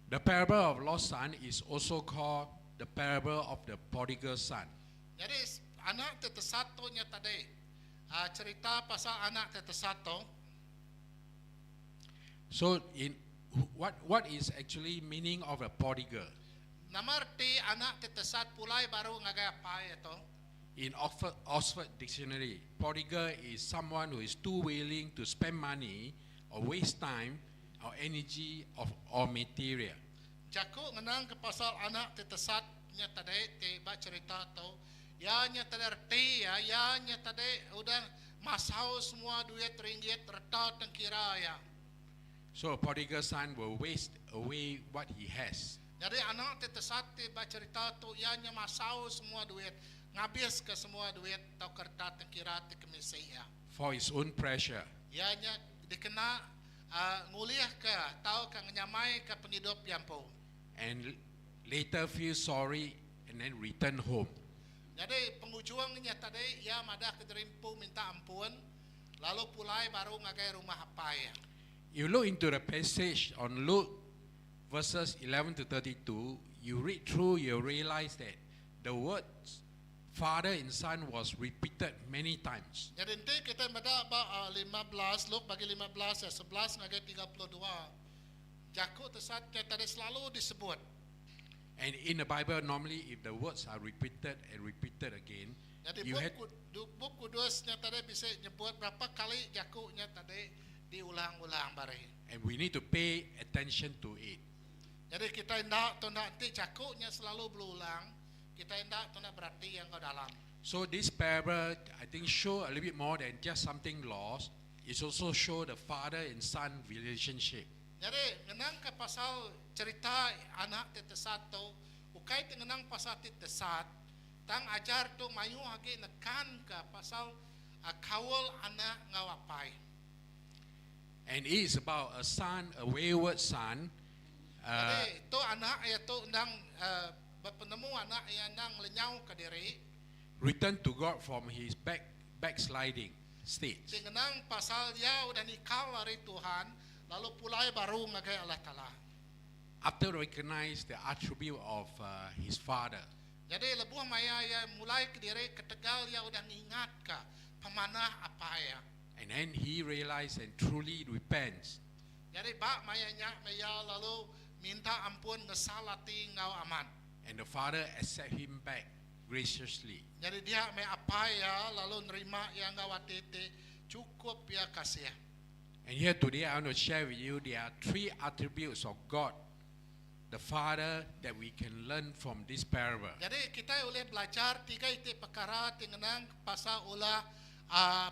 The parable of lost son is also called the parable of the prodigal son. Jadi anak tetesat tu nya tadi. Cerita pasal anak tetesat tu. So in what is actually meaning of a prodigal? Nama erti anak tetesat pulai baru ngagai apa itu? In Oxford Dictionary, prodigal is someone who is too willing to spend money or waste time or energy of or material. Jaku ngenang ke pasal anak tetesat nya tadi ti ba cerita tu ya nya tadi erti ya ya nya tadi udah masau semua duit ringgit reta tengkira ya. So a prodigal son will waste away what he has. Jadi anak tetesat ti ba cerita tu ya nya masau semua duit ngabis ke semua duit atau kerta tengkira ti kemisi ya. For his own pressure. Ya nya dikena nguliah ke atau ke nyamai ke penghidup yang po. And later feel sorry and then return home. Jadi pengujuangnya tadi ia madah ke derimpu minta ampun lalu pulai baru ngagai rumah apa ya. You look into the passage on Luke verses 11 to 32, you read through, you realize that the words father and son was repeated many times. Jadi nanti kita pada 15, Luke bagi 15 ya 11 ngagai 32. Jaku tesatnya tadi selalu disebut. And in the Bible, normally if the words are repeated and repeated again, Jadi you had buku kudusnya tadi bisa nyebut berapa kali jakunya tadi diulang-ulang bare. And we need to pay attention to it. Jadi kita hendak tu nanti jakunya selalu berulang, kita hendak tu nak berarti yang ke dalam. So this parable, I think, show a little bit more than just something lost. It also show the father and son relationship. Jadi ngenang ke pasal cerita anak tetesat tu, ukai te ngenang pasal tetesat, tang ajar tu mayu agi nekan ke pasal kawal anak ngawapai. And it is about a son, a wayward son. Jadi tu anak ya tu ndang berpenemu anak yang nang lenyau ke diri. Return to God from his backsliding state. Ngenang pasal dia udah nikah lari Tuhan, lalu pulai baru ngagai Allah Taala. After recognize the attribute of his father. Jadi lebuh maya ya mulai ke diri ketegal ya udah ngingat ke pemanah apa ya. And then he realized and truly repents. Jadi bak maya nya maya lalu minta ampun ngesalati ngau aman. And the father accept him back graciously. Jadi dia me apa ya lalu nerima yang ngau ati cukup ya kasih. And here today I want to share with you there are three attributes of God, the Father, that we can learn from this parable. Jadi kita boleh belajar tiga iti perkara tingenang pasal ulah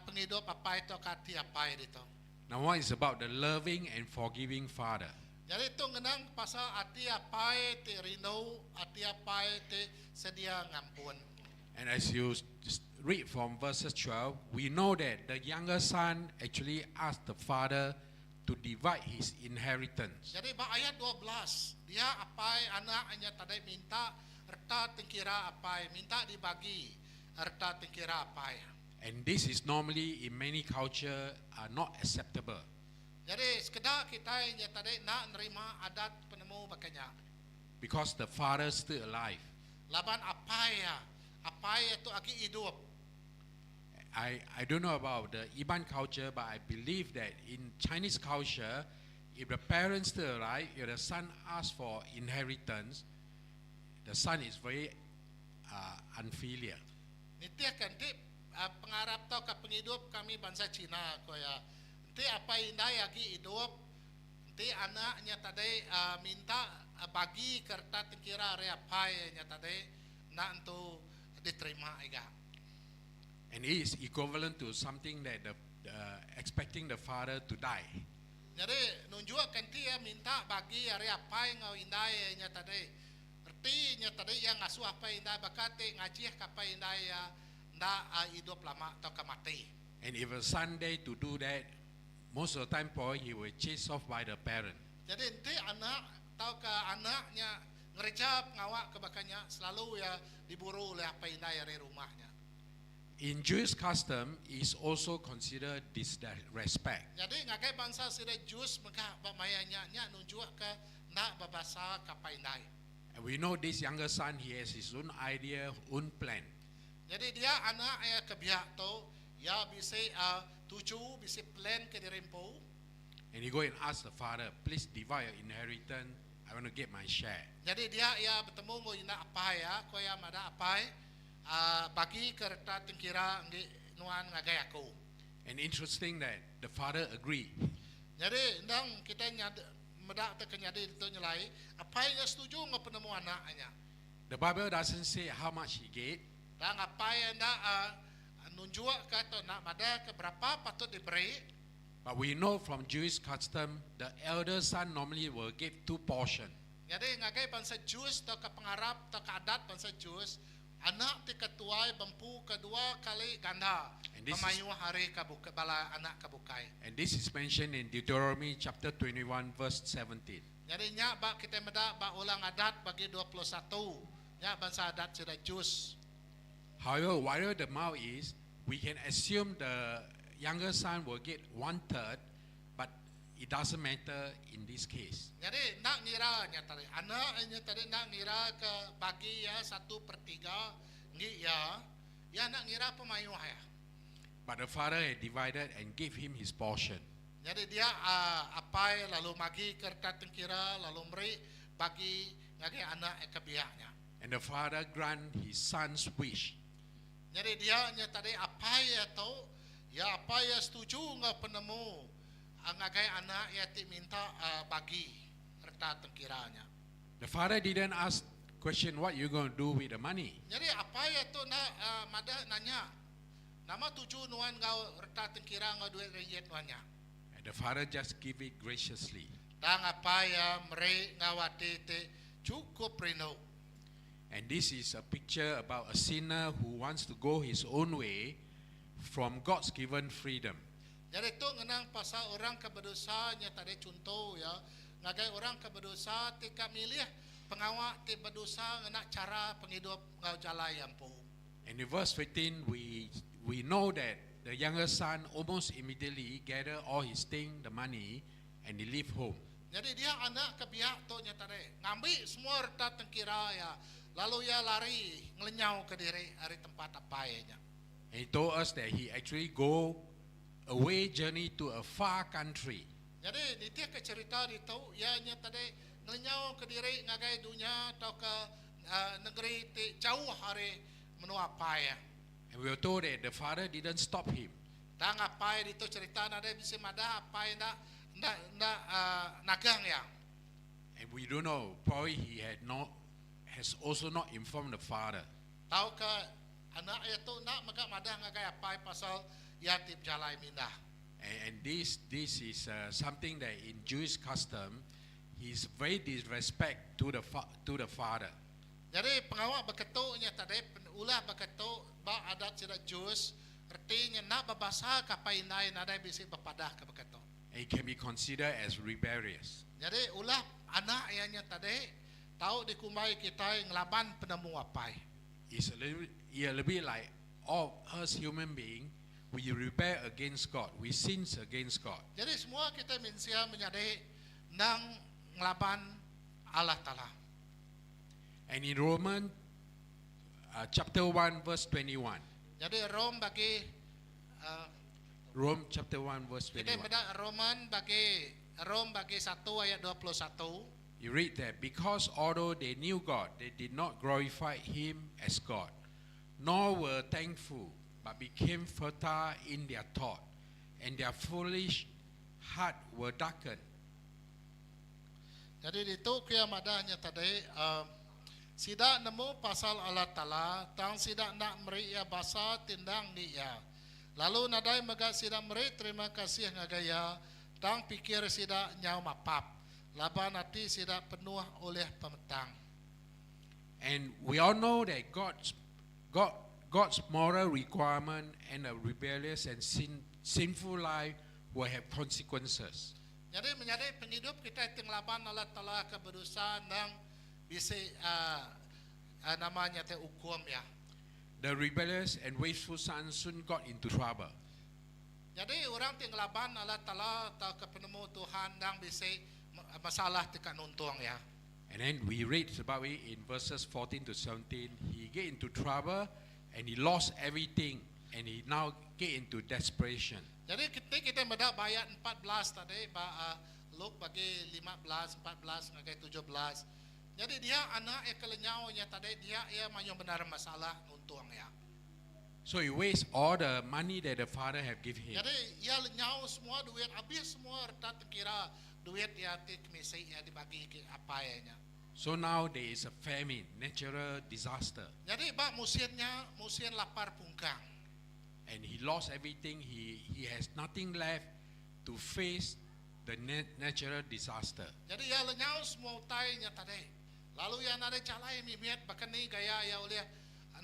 penghidup apa itu kati apa itu. Now one is about the loving and forgiving Father. Jadi itu ngenang pasal ati apa ti rindu, ati apa ti sedia ngampun. And as you read from verses 12, we know that the younger son actually asked the father to divide his inheritance. Jadi ba ayat 12, dia apai anaknya tadi minta reta tengkira apai, minta dibagi reta tengkira apai. And this is normally in many culture are not acceptable. Jadi sekedar kita yang tadi nak nerima adat penemu bakanya. Because the father still alive. Laban apai ya, apai itu agi hidup. I don't know about the Iban culture, but I believe that in Chinese culture, if the parents still alive, if the son asks for inheritance, the son is very unfilial. Nitiah kan ti pengarap tau ke penghidup kami bangsa Cina ko ya. Nanti apa indai lagi hidup, nanti anaknya tadi minta bagi kerta tengkira area pai nya tadi nak tu diterima iga. And it is equivalent to something that the expecting the father to die. Nyadi nunjuk ke enti iya minta bagi ari apai enggau indai iya nya tadi. Reti nya tadi iya ngasuh apai indai baka ti ngajihka apai indai iya enda idup lama tauka mati. And if a son dare to do that, most of the time probably he will chase off by the parent. Nyadi enti anak tauka anak nya ngereja pengawa ke baka nya selalu iya diburu ulih apai indai ari rumah nya. In Jewish custom is also considered disrespect. Nyadi ngagai bansa sida Jews mega ba maya nya nya nunjukka enda bebasa ke apai indai. And we know this younger son he has his own idea, own plan. Nyadi dia anak iya ke biak tu iya bisi tuju bisi plan ke diri empu. And he go and ask the father, please divide your inheritance, I want to get my share. Nyadi dia iya betemu enggau inda apai iya, ko iya madah apai bagi ke reta tengkira enggi nuan ngagai aku. And interesting that the father agree. Nyadi endang kitai meda te ke nyadi ditu nyelai, apai nya setuju enggau penemu anak nya. The Bible doesn't say how much he get. Tang apai enda nunjuk ke atau enda madah ke berapa patut diberi. But we know from Jewish custom, the elder son normally will give two portion. Nyadi ngagai bansa Jews tauka pengarap tauka adat bansa Jews, anak ti ke tuai bempu ke dua kali ganda And this is pemayuh ari ke bala anak ke bukai. And this is mentioned in Deuteronomy chapter 21 verse 17. Nyadi nya ba kitai meda ba Ulang Adat bagi 21 nya bansa adat sida Jews. However, whatever the amount is, we can assume the younger son will get one third, but it doesn't matter in this case. Nyadi enda ngira nya tadi anak nya tadi enda ngira ke bagi iya 1/3 enggi iya, iya enda ngira pemayuh iya. But the father had divided and gave him his portion. Nyadi dia apai lalu magi ke reta tengkira lalu meri bagi ngagai anak ke biak nya. And the father grant his son's wish. Nyadi dia nya tadi apai iya tu, iya apai iya setuju enggau penemu ngagai anak iya ti minta bagi reta tengkira nya. The father didn't ask question what you going to do with the money. Nyadi apai iya tu enda madah nanya nama tuju nuan enggau reta tengkira enggau duit ringgit nuan nya. And the father just give it graciously. Tang apai iya meri enggau ati ti chukup rindu. And this is a picture about a sinner who wants to go his own way from God's given freedom. Nyadi tu ngenang pasal orang ke bedosa nya tadi chunto iya ngagai orang ke bedosa ti ka milih pengawa ti bedosa ngena chara pengidup enggau jalai iya empu. And in verse 15 we know that the younger son almost immediately gather all his thing, the money, and he leave home. Nyadi dia anak ke biak tu nya tadi ngambi semua reta tengkira iya lalu iya lari ngelenyau ke diri ari tempat apai nya. And he told us that he actually go away journey to a far country. Nyadi nitih ke cerita ditu iya nya tadi ngelenyau ke diri ngagai dunya atau ke negeri ti jauh ari menua apai iya. And we were told that the father didn't stop him. Tang apai ditu cerita nadai bisi madah apai enda enda enda nagang iya. And we don't know, probably he had not has also not informed the father. Tau ke anak iya tu enda mega madah ngagai apai pasal iya ti bejalai mindah. And this is something that in Jewish custom, he's very disrespect to the father. Jadi pengawa beketu nya tadi ulah beketu ba adat sida Jews reti nya enda bebasa ke apai indai nadai bisi bepadah ke beketu. And it can be considered as rebellious. Jadi ulah anak iya nya tadi tau dikumbai kitai ngelaban penemu apai. It's a little, yeah, a little bit like all us human being, we rebel against God, we sin against God. Jadi semua kita mensia menyadi nang ngelaban Allah Taala. And in Roman chapter 1 verse 21. Jadi Rom bagi Rome chapter 1 verse Kita 21. pada Roman bagi Rom bagi 1 ayat 21. You read that because although they knew God, they did not glorify him as God, nor were thankful, but became futile in their thought, and their foolish heart were darkened. Jadi itu kia madahnya tadi. Sida nemu pasal Allah Taala, tang sida enda meri Iya basa ti endang enggi Iya. Lalu nadai mega sida meri terima kasih ngagai Iya, tang pikir sida nyau mapap, laban ati sida penuh ulih pemetang. And we all know that God's, God, God's moral requirement and a rebellious and sin, sinful life will have consequences. Jadi menyadi pengidup kita ti ngelaban Allah Taala ke bedosa nang bisi uh, namanya te hukum ya. The rebellious and wasteful son soon got into trouble. Jadi orang ti ngelaban Allah Taala atau ke penemu Tuhan nang bisi masalah ti ka nuntung ya. And then we read about it in verses 14 to 17. He get into trouble and he lost everything and he now get into desperation. Jadi kita kita meda ayat 14 tadi ba uh, Luke bagi 15, 14 ngagai 17. Jadi dia anak yang kelenyaunya tadi dia ia mayuh benar masalah nuntung ya. So he waste all the money that the father have given him. Jadi ia lenyau semua duit habis semua harta kira duit ya ti kemisi ya dibagi ke apa ya nya. So now there is a famine, natural disaster. Jadi bak musimnya musim lapar pungkang. And he lost everything. He, he has nothing left to face the natural disaster. Jadi ia lenyau semua utainya tadi. Lalu yang ada calai mimiet bahkan ni gaya ya oleh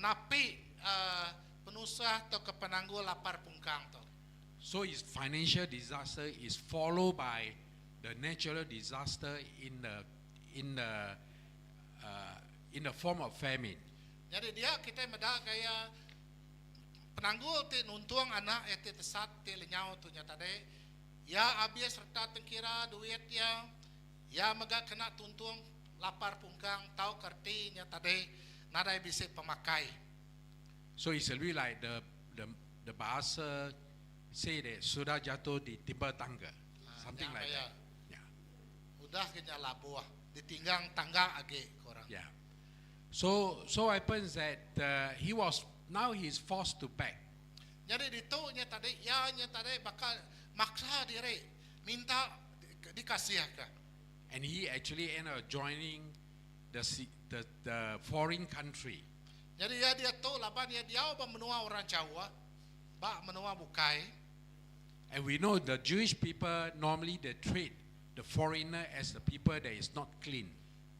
napi uh, penusah atau ke penanggul lapar pungkang tu. So his financial disaster is followed by the natural disaster in the in the in the form of famine. Jadi dia kita meda gaya penanggul ti nuntung anak eh ti tesat ti lenyau tu nya tadi. Ya habis serta tengkira duit ya. Ya mega kena tuntung lapar pungkang tau kerti nya tadi nadai bisi pemakai. So it's a really like the the the bahasa say that sudah jatuh ditimpa tangga, something like ya. that. Yeah. Udah kena labuh ditinggang tangga agi korang. Yeah. So so happens that he was now he is forced to beg. Jadi ditunya tadi ya nya tadi bakal maksa diri minta dikasih ke. And he actually ended up joining the, the, the foreign country. Jadi ya dia tu laban ya dia ba menua orang Jawa, ba menua bukai. And we know the Jewish people normally they treat the foreigner as the people that is not clean.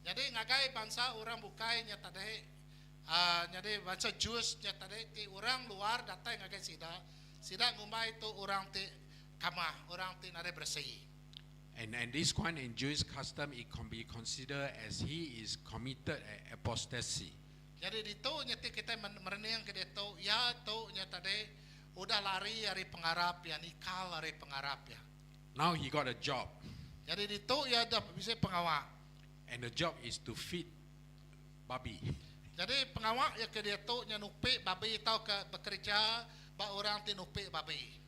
Jadi ngagai bangsa orang bukai nya tadi uh, jadi bangsa Jews nya tadi ti orang luar datang ngagai sida, sida ngumbai tu orang ti kamah, orang ti nade bersih. And and this one in Jewish custom it can be considered as he is committed apostasy. Jadi di tu nya ti kita merening ke dia tu, ya tu nya tadi udah lari dari pengarap ya, nikal dari pengarap ya. Now he got a job. Jadi di tu ya dah bisa pengawak. And the job is to feed babi. Jadi pengawak ya ke dia tu nya nupi babi tau ke bekerja ba orang ti nupi babi.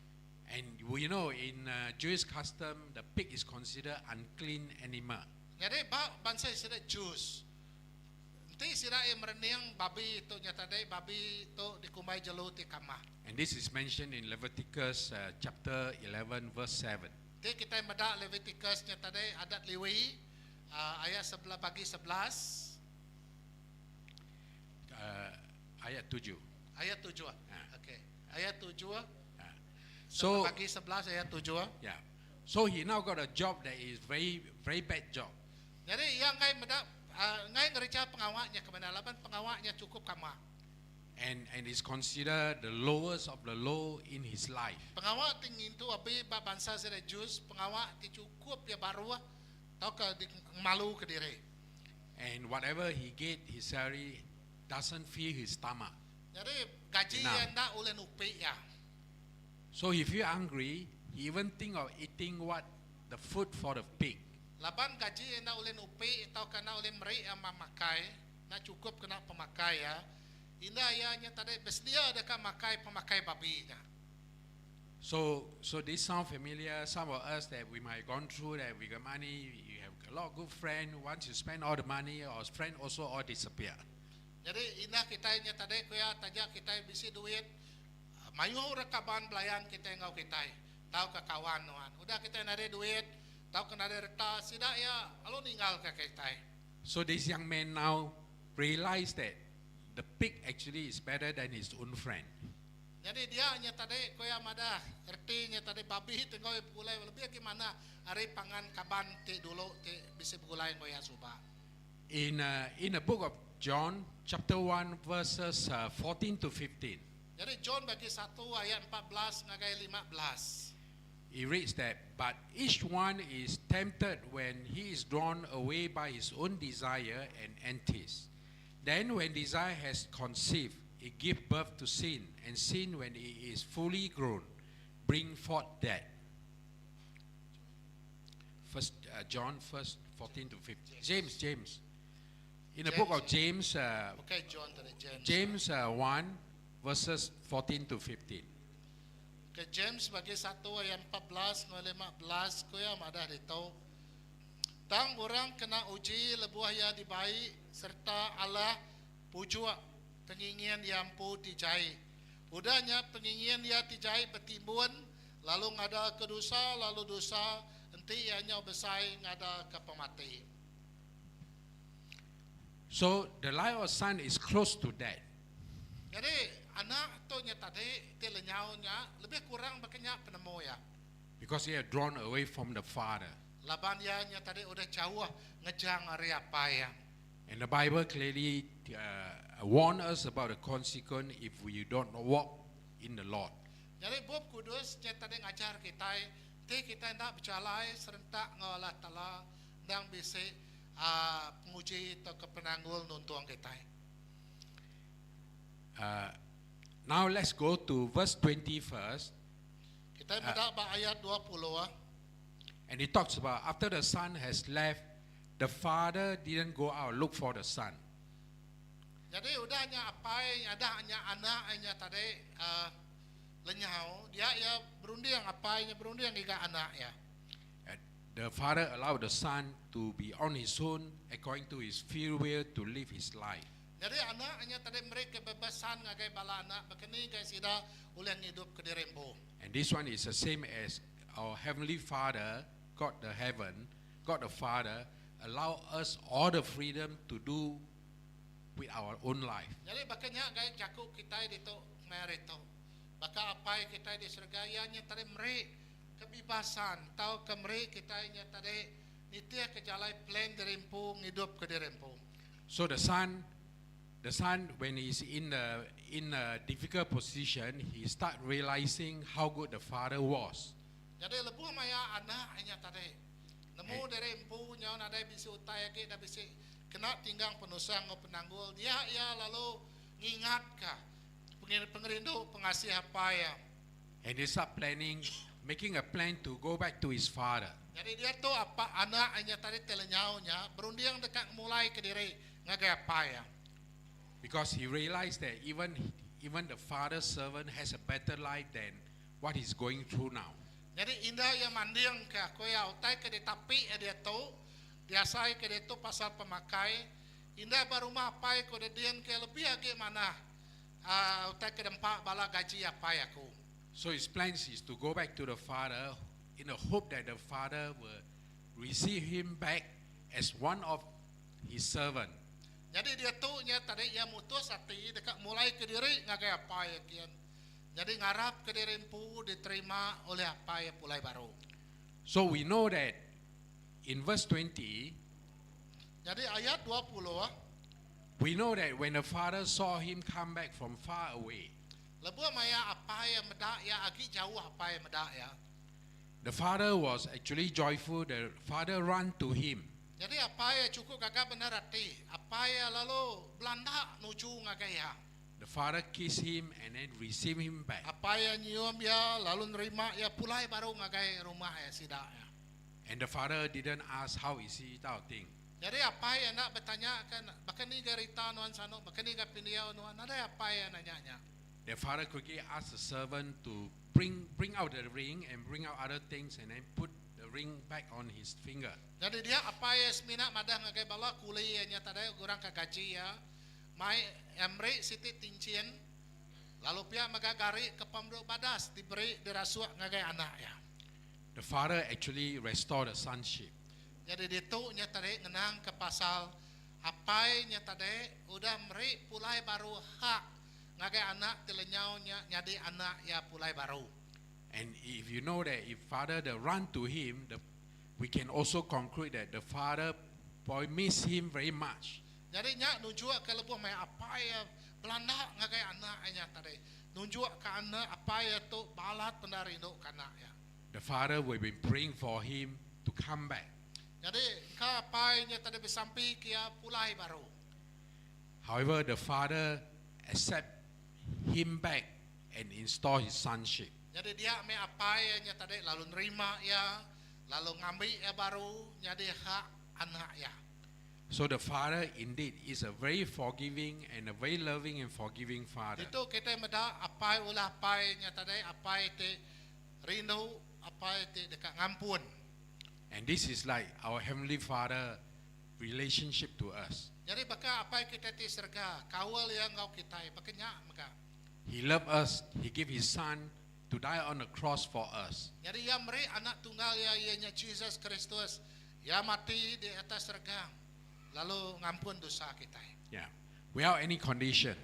And we know in Jewish custom the pig is considered unclean animal. Jadi ba bangsa sida Jews. Nanti sida yang merening babi tu nya tadi babi tu dikumbai jelu ti kamah. And this is mentioned in Leviticus chapter 11 verse 7. Ti kita meda Leviticus nya tadi adat Lewi ayat sebelah bagi 11 ayat 7. Ayat 7. Ah. Okey. Ayat 7. So bagi 11 ayat 7. Yeah. So he now got a job that is very very bad job. Jadi yang ngai meda ngai ngereja pengawaknya ke laban pengawaknya cukup kamah. And and is considered the lowest of the low in his life. Pengawak tinggi tu abi ba bangsa sida Jews, pengawak ti cukup ya baru tau ke di, malu ke diri. And whatever he get his salary doesn't fill his stomach. Jadi gaji Enough. yang ndak oleh nupi ya. So if you hungry, he even think of eating what the food for the pig. Laban gaji yang ndak oleh nupi atau kena oleh meri yang memakai, nak cukup kena pemakai ya. Indah ya nya tadi bersedia dekat makai pemakai babi nya. So this sound familiar. Some of us that we might gone through that we got money, you have a lot of good friend. Once you spend all the money, our friend also all disappear. Jadi indah kita nya tadi kuya taja kita bisi duit, mayu rekaban belayan kita ngau kita. Tahu ke kawan nuan. Udah kita nade duit, tahu ke nade reta, sida ya lalu ninggal ke kita. So this young man now realized that the pig actually is better than his own friend. Jadi dia nya tadi ko ya madah artinya tadi babi ti ngoi begulai lebih agi mana ari pangan kaban ti dulu ti bisi begulai ngoi ya suba. In in the book of John, chapter 1, verses 14 to 15, Jadi John bagi 1 ayat 14 ngagai 15. It reads that, "But each one is tempted when he is drawn away by his own desire and enticed. Then when desire has conceived, it gives birth to sin, and sin, when it is fully grown, bring forth death." First John, first 14 to 15. James, James. In the book of James, Okay John tadi James. James 1, verses 14 to 15. Ke James bagi 1 ayat 14 ngagai 15 ku ya madah ditu. Tang orang kena uji lebuh ya dibai serta Allah pujuk pengingin yang empu ti jai. Udahnya pengingin ya ti jai betimbun lalu ngada ke dosa lalu dosa enti ya nyau besai ngada ke pemati. So the life of son is close to that. Jadi anak tu nya tadi ti lenyau nya lebih kurang bakanya penemu ya. Because he had drawn away from the father. Laban ya nya tadi udah jauh ngejang ari apa ya. And the Bible clearly warn us about the consequence if we don't walk in the Lord. Jadi Bup Kudus nya tadi ngajar kita ti kita nak berjalai serentak ngau Allah Taala dan bisi penguji atau kepenanggul nuntuang kita. Now let's go to verse 20 first. Kita mendak ba ayat 20 ah. And it talks about after the son has left, the father didn't go out look for the son. Jadi udahnya apa yang ada hanya anaknya tadi lenyau, dia ya berunding apa yang berunding giga anak ya. And the father allowed the son to be on his own according to his free will to live his life. Jadi anaknya tadi mereka kebebasan ngagai bala anak bekeni guys sida ulih hidup ke diri empu. And this one is the same as our heavenly Father, God the heaven, God the Father, allow us all the freedom to do with our own life. Jadi bakanya gaya jaku kita di tu merito. Baka apa yang kita di surga ya nya tadi meri kebebasan tau ke meri kita nya tadi nitia ke jalai plan diri empu hidup ke diri empu. So the son, when he's in a difficult position, he start realizing how good the father was. Jadi lebuh maya anak nya tadi. Nemu dari empu nya nadai bisi utai agi dah bisi kena tinggang penusang ngau penanggul dia ya lalu ngingat ka pengerindu pengasih apa ya. And he start planning, making a plan to go back to his father. Jadi dia tu apa anak nya tadi telenyau nya berunding dekat mulai ke diri ngagai apa ya. Because he realized that even the father's servant has a better life than what he's going through now. Jadi indah yang mandiang ke aku ya utai ke ditapi dia tu biasa ke dia tu pasal pemakai indah baru rumah apa ko dia ke lebih agi mana utai ke dempak bala gaji apa ya aku. So his plans is to go back to the father in the hope that the father will receive him back as one of his servant. Jadi dia tu nya tadi ia mutus hati dekat mulai ke diri ngagai apa ya kian. Jadi ngarap ke diri empu diterima oleh apa ya pulai baru. So we know that in verse 20, Jadi ayat 20 ah, we know that when the father saw him come back from far away, lebuh maya apa ya medak ya agi jauh apa ya medak ya. the father was actually joyful. The father ran to him. Jadi apa ya cukup gagah benar hati. Apa ya lalu Belanda nuju ngagai ya. The father kissed him and then received him back. Apa ya nyium ya lalu nerima ya pulai baru ngagai rumah ya sidak ya. And the father didn't ask how is he type of thing. Jadi apa ya nak bertanya kan bahkan ni garita nuan sano bahkan ni gapiniau nuan ada apa ya nanya nya. The father quickly asked the servant to bring out the ring and bring out other things and then put the ring back on his finger. Jadi dia apa ya semina madah ngagai bala kuli ya nya tadai orang kagaji ya. Mai emre siti tincin lalu pihak magagari ke pamdu badas diberi dirasuak ngagai anak ya. The father actually restored the sonship. Jadi dia tu nya tadi ngenang ke pasal Apai nya tadi udah meri pulai baru hak ngagai anak ti lenyau nya nyadi anak iya pulai baru. And if you know that if father the run to him, the, we can also conclude that the father probably miss him very much. Jadi nya nunjuk ke lebuh mai apai iya belanda ngagai anak nya tadi. Nunjuk ke anak apai iya tu balat bendar rindu ke anak iya. The father will be praying for him to come back. Jadi ke apai nya tadi besampi ke iya pulai baru. However, the father accept him back and install his sonship. Jadi dia me apai nya tadi lalu nerima iya, lalu ngambil iya baru jadi hak anak iya. So the father indeed is a very forgiving and a very loving and forgiving father. Itu kita meda apai ulah apai nya tadi apai ti rindu apai ti dekat ngampun. And this is like our heavenly father relationship to us. Jadi baka apai kita ti serga kawal yang ngau kita baka nya maka. He loved us. He gave his son to die on the cross for us. Jadi ia meri anak tunggal ia ianya Jesus Kristus. Ia mati di atas regang. Lalu ngampun dosa kita. Yeah. Without any condition.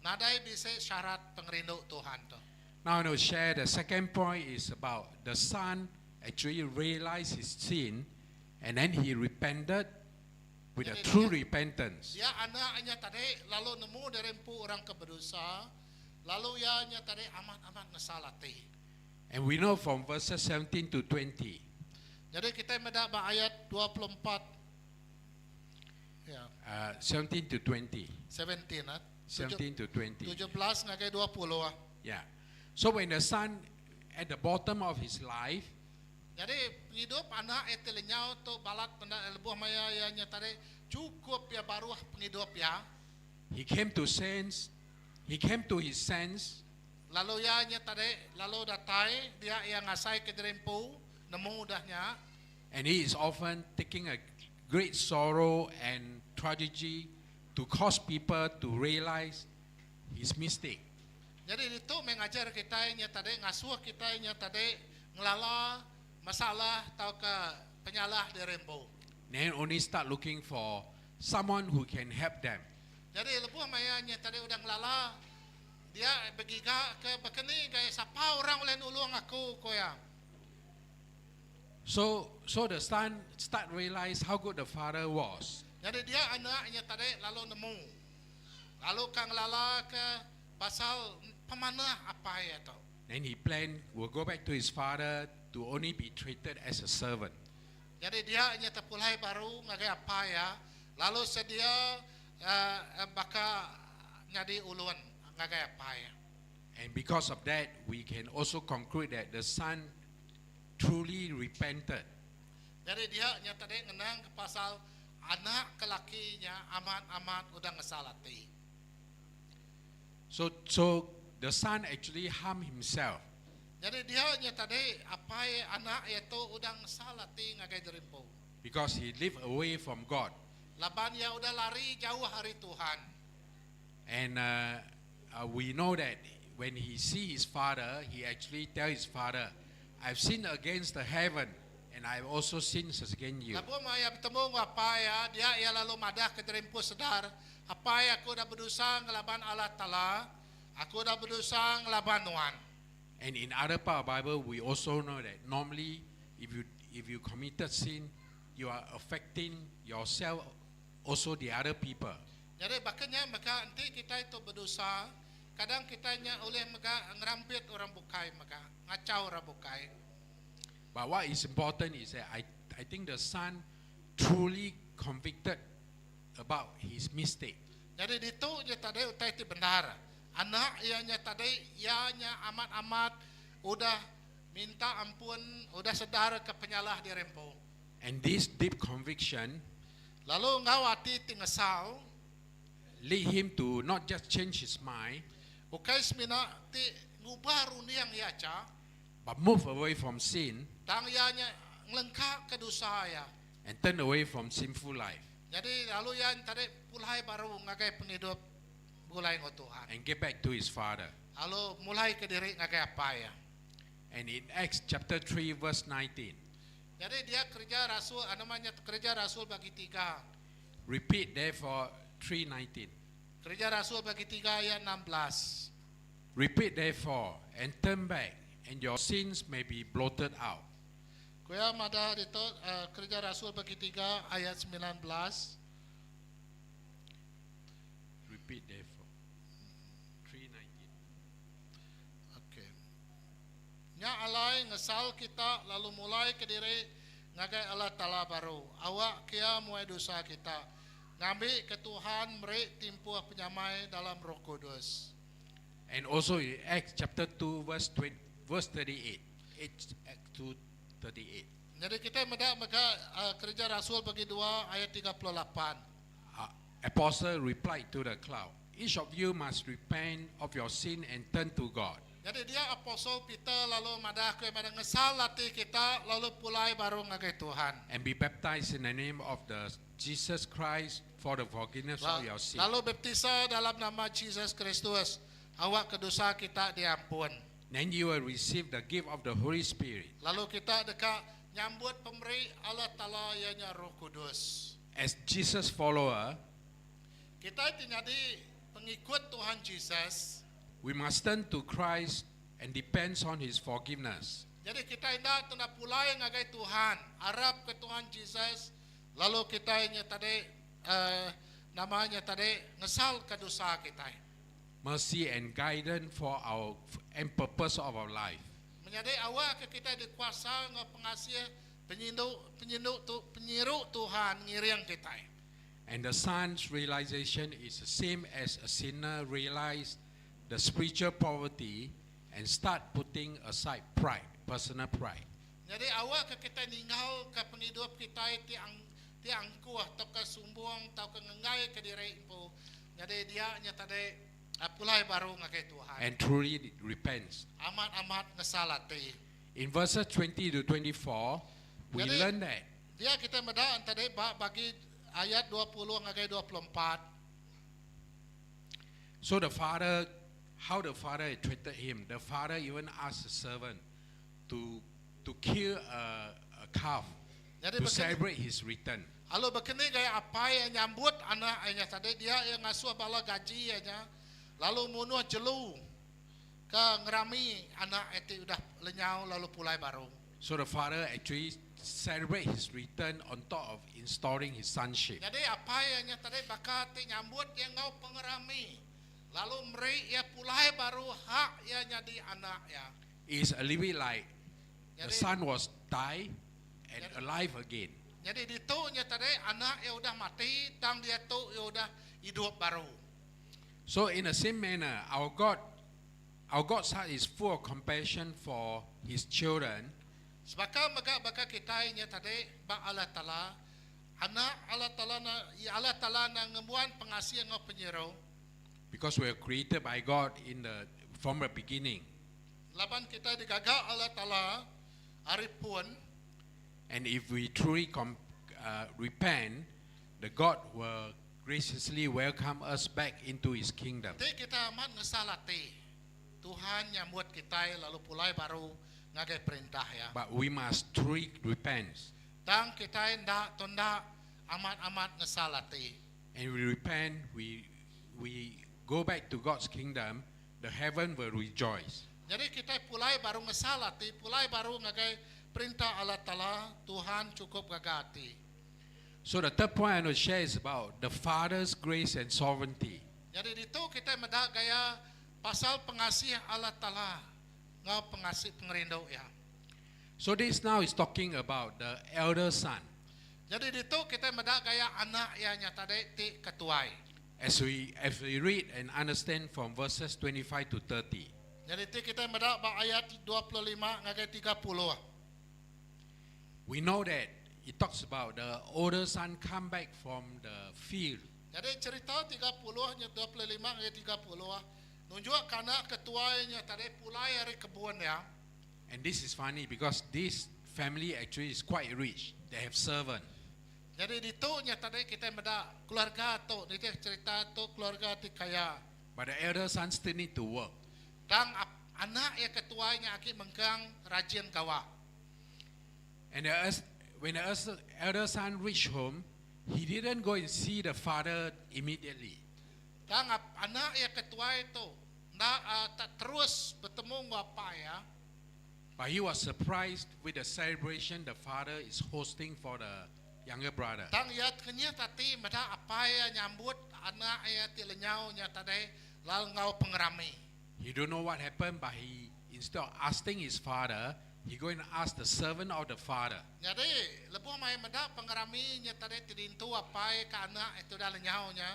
Nadai bisa syarat pengerindu Tuhan tu. Now I want to share the second point is about the son actually realized his sin and then he repented with a Jadi true dia- repentance. Dia anaknya tadi lalu nemu dari empu orang ke berdosa. Lalu ia nya tadi amat-amat nesal hati. And we know from verses 17 to 20. Jadi kita meda ba ayat 24. Ya, 17 to 20. 17 ah. 17 to 20. 17 ngagai 20 ah. Yeah. So when the son at the bottom of his life, Jadi penghidup anak itu lenyau tu balat benda lebuh maya ya nya tadi cukup ya baru penghidup ya. he came to sense, he came to his sense Lalu ya nya tadi lalu datai dia yang ngasai ke dirempu nemu dahnya. and he is often taking a great sorrow and tragedy to cause people to realize his mistake. Jadi itu mengajar kita nya tadi ngasuh kita nya tadi ngelala masalah atau ke penyalah dirempu. Then only start looking for someone who can help them. Jadi lebuh maya nya tadi udah ngelala dia begiga ke bekeni gaya siapa orang oleh nulung aku ko ya. So the son start realize how good the father was. Jadi dia anaknya tadi lalu nemu. Lalu kang lala ke pasal pemanah apa ya tu. Then he planned will go back to his father to only be treated as a servant. Jadi dia nya terpulai baru ngagai apa ya. Lalu sedia baka nyadi ulun ngagai apa ya. And because of that, we can also conclude that the son truly repented. Jadi dia nya tadi ngenang ke pasal anak kelakinya amat-amat udah ngesalati. So the son actually harmed himself. Jadi dia nya tadi apa ya, anak itu udah ngesalati ngagai derimpu. because he lived away from God. Laban ya udah lari jauh hari Tuhan. And we know that when he see his father, he actually tell his father, I've sinned against the heaven and I've also sinned against you. Labu maya bertemu dengan apa ya, dia ia lalu madah ke derimpu sedar. Apa ya aku dah berdosa ngelaban Allah Ta'ala, aku dah berdosa ngelaban Tuhan. And in other part of Bible, we also know that normally if you committed sin, you are affecting yourself, also the other people. Jadi bakanya maka nanti kita itu berdosa, kadang kita nya oleh mega ngerampit orang bukai maka ngacau orang bukai. But what is important is that I think the son truly convicted about his mistake. Jadi itu je tadi utai ti benar. Anak ianya tadi ianya amat-amat udah minta ampun, udah sedar ke penyalah dirempo. And this deep conviction Lalu ngau hati ti ngesal, lead him to not just change his mind, ukai semina ti ngubah runiang ia ca, but move away from sin tang ianya ngelengkap ke dosa ya. and turn away from sinful life Jadi lalu yang tadi pulai baru ngagai penghidup mulai ngau Tuhan. and get back to his father. Lalu mulai ke diri ngagai apa ya. And in Acts chapter 3 verse 19, Jadi dia kerja rasul, namanya kerja rasul bagi tiga. Repeat therefore 3:19. Kerja Rasul bagi 3 ayat 16. Repent therefore and turn back, and your sins may be blotted out. Kuya mada itu Kerja Rasul bagi 3 ayat 19. Repeat therefore. 3:19. Okey. Nya alai ngesal kita lalu mulai ke diri ngagai Allah Ta'ala baru. Awak kia muai dosa kita. Ngambil ke Tuhan meri timpuh penyamai dalam Roh Kudus. And also in Acts chapter 2 verse 20, verse 38. Acts 2 38. Jadi kita meda maka Kerja Rasul bagi 2 ayat 38. Apostle replied to the crowd, Each of you must repent of your sin and turn to God. Jadi dia Apostle Peter lalu madah ke pada ngesal latih kita lalu pulai baru ngagai Tuhan. And be baptized in the name of the Jesus Christ for the forgiveness of your sin. Lalu baptisa dalam nama Jesus Kristus. Awak kedosa kita diampun. Then you will receive the gift of the Holy Spirit. Lalu kita dekat nyambut pemberi Allah Ta'ala ianya Roh Kudus. As Jesus follower, Kita jadi pengikut Tuhan Jesus. we must turn to Christ and depends on his forgiveness. Jadi kita indah tena pulai ngagai Tuhan, arap ke Tuhan Jesus. Lalu kita ini tadi namanya tadi ngesal ke dosa kita. Mercy and guidance for our and purpose of our life. Menjadi awak ke kita dikuasa ngau pengasih penyindu penyindu tu penyiru Tuhan ngiring kita. And the son's realization is the same as a sinner realize the spiritual poverty and start putting aside pride, personal pride. Jadi awak ke kita ninggal ke penghidup kita ti ang ti angkuh atau ke sumbung atau ke ngengai ke diri empu. Jadi dia nya tadi pulai baru ngagai Tuhan. And truly repents. Amat-amat ngesalati. In verses 20 to 24, we Jadi, learn that Dia kita meda tadi bagi ayat 20 ngagai 24. So the father, how the father treated him, the father even asked the servant to kill a calf Jadi to begini- celebrate his return. Lalu begini gaya apa yang nyambut anak ayahnya tadi dia yang ngasuh bala gaji nya. Lalu munuh jelu ke ngerami anak itu udah lenyau lalu pulai baru. So the father actually celebrate his return on top of installing his sonship. Jadi apa yang tadi bakal ti nyambut yang ngau pengerami. Lalu meri ia pulai baru hak ia jadi anak ya. It's a little bit like the Jadi- son was die and Jadi- alive again. Jadi ditunya tadi anak yang udah mati, tang dia tu yang udah hidup baru. So in the same manner, our God's heart is full of compassion for his children. Sebab maka baka kita ini tadi ba Allah Taala anak Allah Taala na ya Allah Taala na ngemuan pengasih ngau penyiru. Because we are created by God in the from the beginning. Laban kita digagak Allah Taala hari pun. And if we truly repent, the God will graciously welcome us back into His kingdom. Jadi kita amat ngesalati. Tuhan nyambut kita lalu pulai baru ngagai perintah ya. But we must truly repent. Tang kita ndak tonda amat-amat ngesalati. And we repent, we go back to God's kingdom, the heaven will rejoice. Jadi kita pulai baru ngesalati, pulai baru ngagai perintah Allah Ta'ala, Tuhan cukup gagati. So the third point I want to share is about the Father's grace and sovereignty. Jadi itu kita medak gaya pasal pengasih Allah Ta'ala, ngau pengasih pengerindu ya. So this now is talking about the elder son. Jadi itu kita medak gaya anak yang nyata ti ketuai. As we read and understand from verses 25 to 30. Jadi itu kita medak ba ayat 25 ngagai 30. We know that it talks about the older son come back from the field. Jadi cerita 30 nya 25 ngagai 30 nunjuk kana ketuainya tadi pulai dari kebun ya. And this is funny because this family actually is quite rich. They have servant. Jadi ditunya tadi kita medak keluarga tu, ni cerita tu keluarga ti kaya. But the elder son still need to work. Tang anak ya ketuanya aki mengkang rajin kawa. And when the elder son reached home, He didn't go and see the father immediately. Tang anak ya ke tuai tu enda uh, tak terus betemu enggau apai ya. But he was surprised with the celebration the father is hosting for the younger brother. Tang iya tekenyit ati meda apai iya nyambut anak iya ti lenyau nya tadi lalu enggau pengerami. He don't know what happened, but he instead of asking his father, he go and ask the servant of the father. Nyadi lebuh maya meda pengerami nya tadi ti diintu apai ke anak iya ti udah lenyau nya,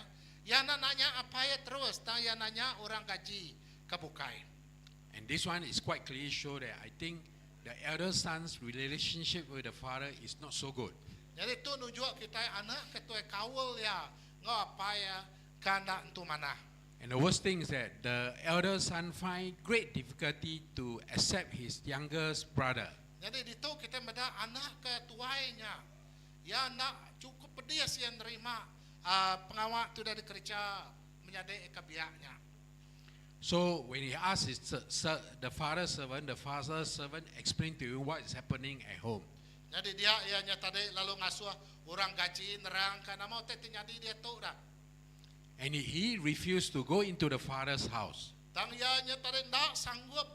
iya enda nanya apai iya terus tang iya nanya orang gaji ke bukai. And this one is quite clearly show that I think the elder son's relationship with the father is not so good. Nyadi tu nunjuk kitai anak ke tuai kaul iya enggau apai iya ke enda entu manah. And the worst thing is that the elder son find great difficulty to accept his youngest brother. Nyadi ditu kitai meda anak ke tuai nya iya enda chukup pedis iya nerima pengawa ti udah dikereja menyadi ke biak nya. So when he asked his the father servant, the father servant explained to him what is happening at home. Nyadi dia iya nya tadi lalu ngasuh orang gaji nerangka nama utai ti nyadi diatu dah. And he refused to go into the father's house. Tang iya nya tadi enda sanggup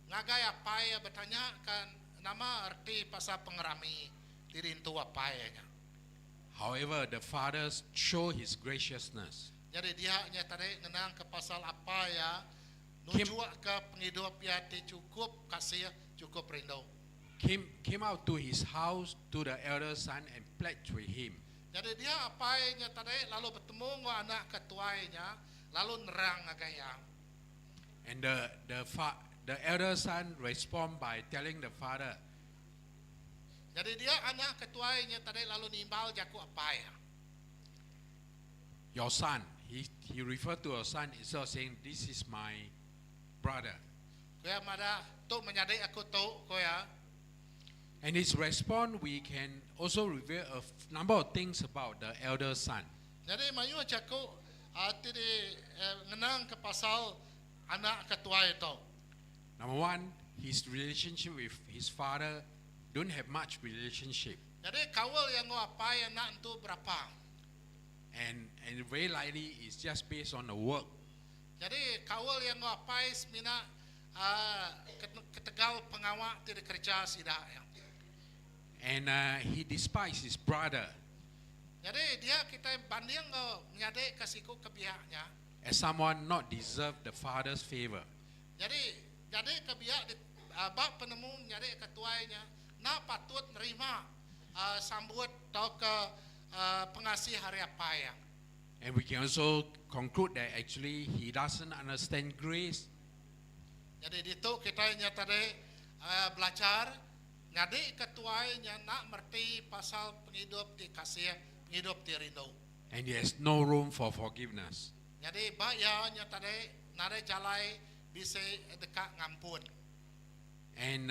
ngagai apai iya betanya ka nama reti pasal pengerami ti diintu apai iya nya. However, the father show his graciousness. Nyadi dia nya tadi ngenang ke pasal apai iya nunjuk ke pengidup iya ti chukup kasih chukup rindu. Came out to his house to the elder son and pledged with him. Nyadi dia apai nya tadi lalu betemu enggau anak ke tuai nya lalu nerang ngagai iya. And the elder son respond by telling the father, Nyadi dia anak ke tuai nya tadi lalu nimbal jaku apai iya. Your son. He referred to your son instead of saying, This is my brother. Ku iya madah tu menyadi aku tu ku iya. And his response, we can also reveal a number of things about the elder son. Jadi mayuh jaku ti di ngenang ke pasal anak ke tuai tu. Number one, his relationship with his father don't have much relationship. Jadi kaul iya enggau apai enda entu berapa. And very likely it's just based on the work. Jadi kaul iya enggau apai semina ketegal pengawa ti dikereja sida ya. And he despised his brother Jadi dia kita banding enggau menyadi ke siku ke biaknya. as someone not deserve the father's favor. Jadi jadi ke biak di bak penemu menyadi ke tuainya nak patut nerima sambut atau ke pengasih ari apai ya. And we can also conclude that actually he doesn't understand grace. Jadi ditu kita nya tadi belajar nyadi ke tuainya nak merti pasal penghidup ti kasih, penghidup ti rindu. And he has no room for forgiveness. Jadi ba ya nya tadi nare jalai bisa dekat ngampun. And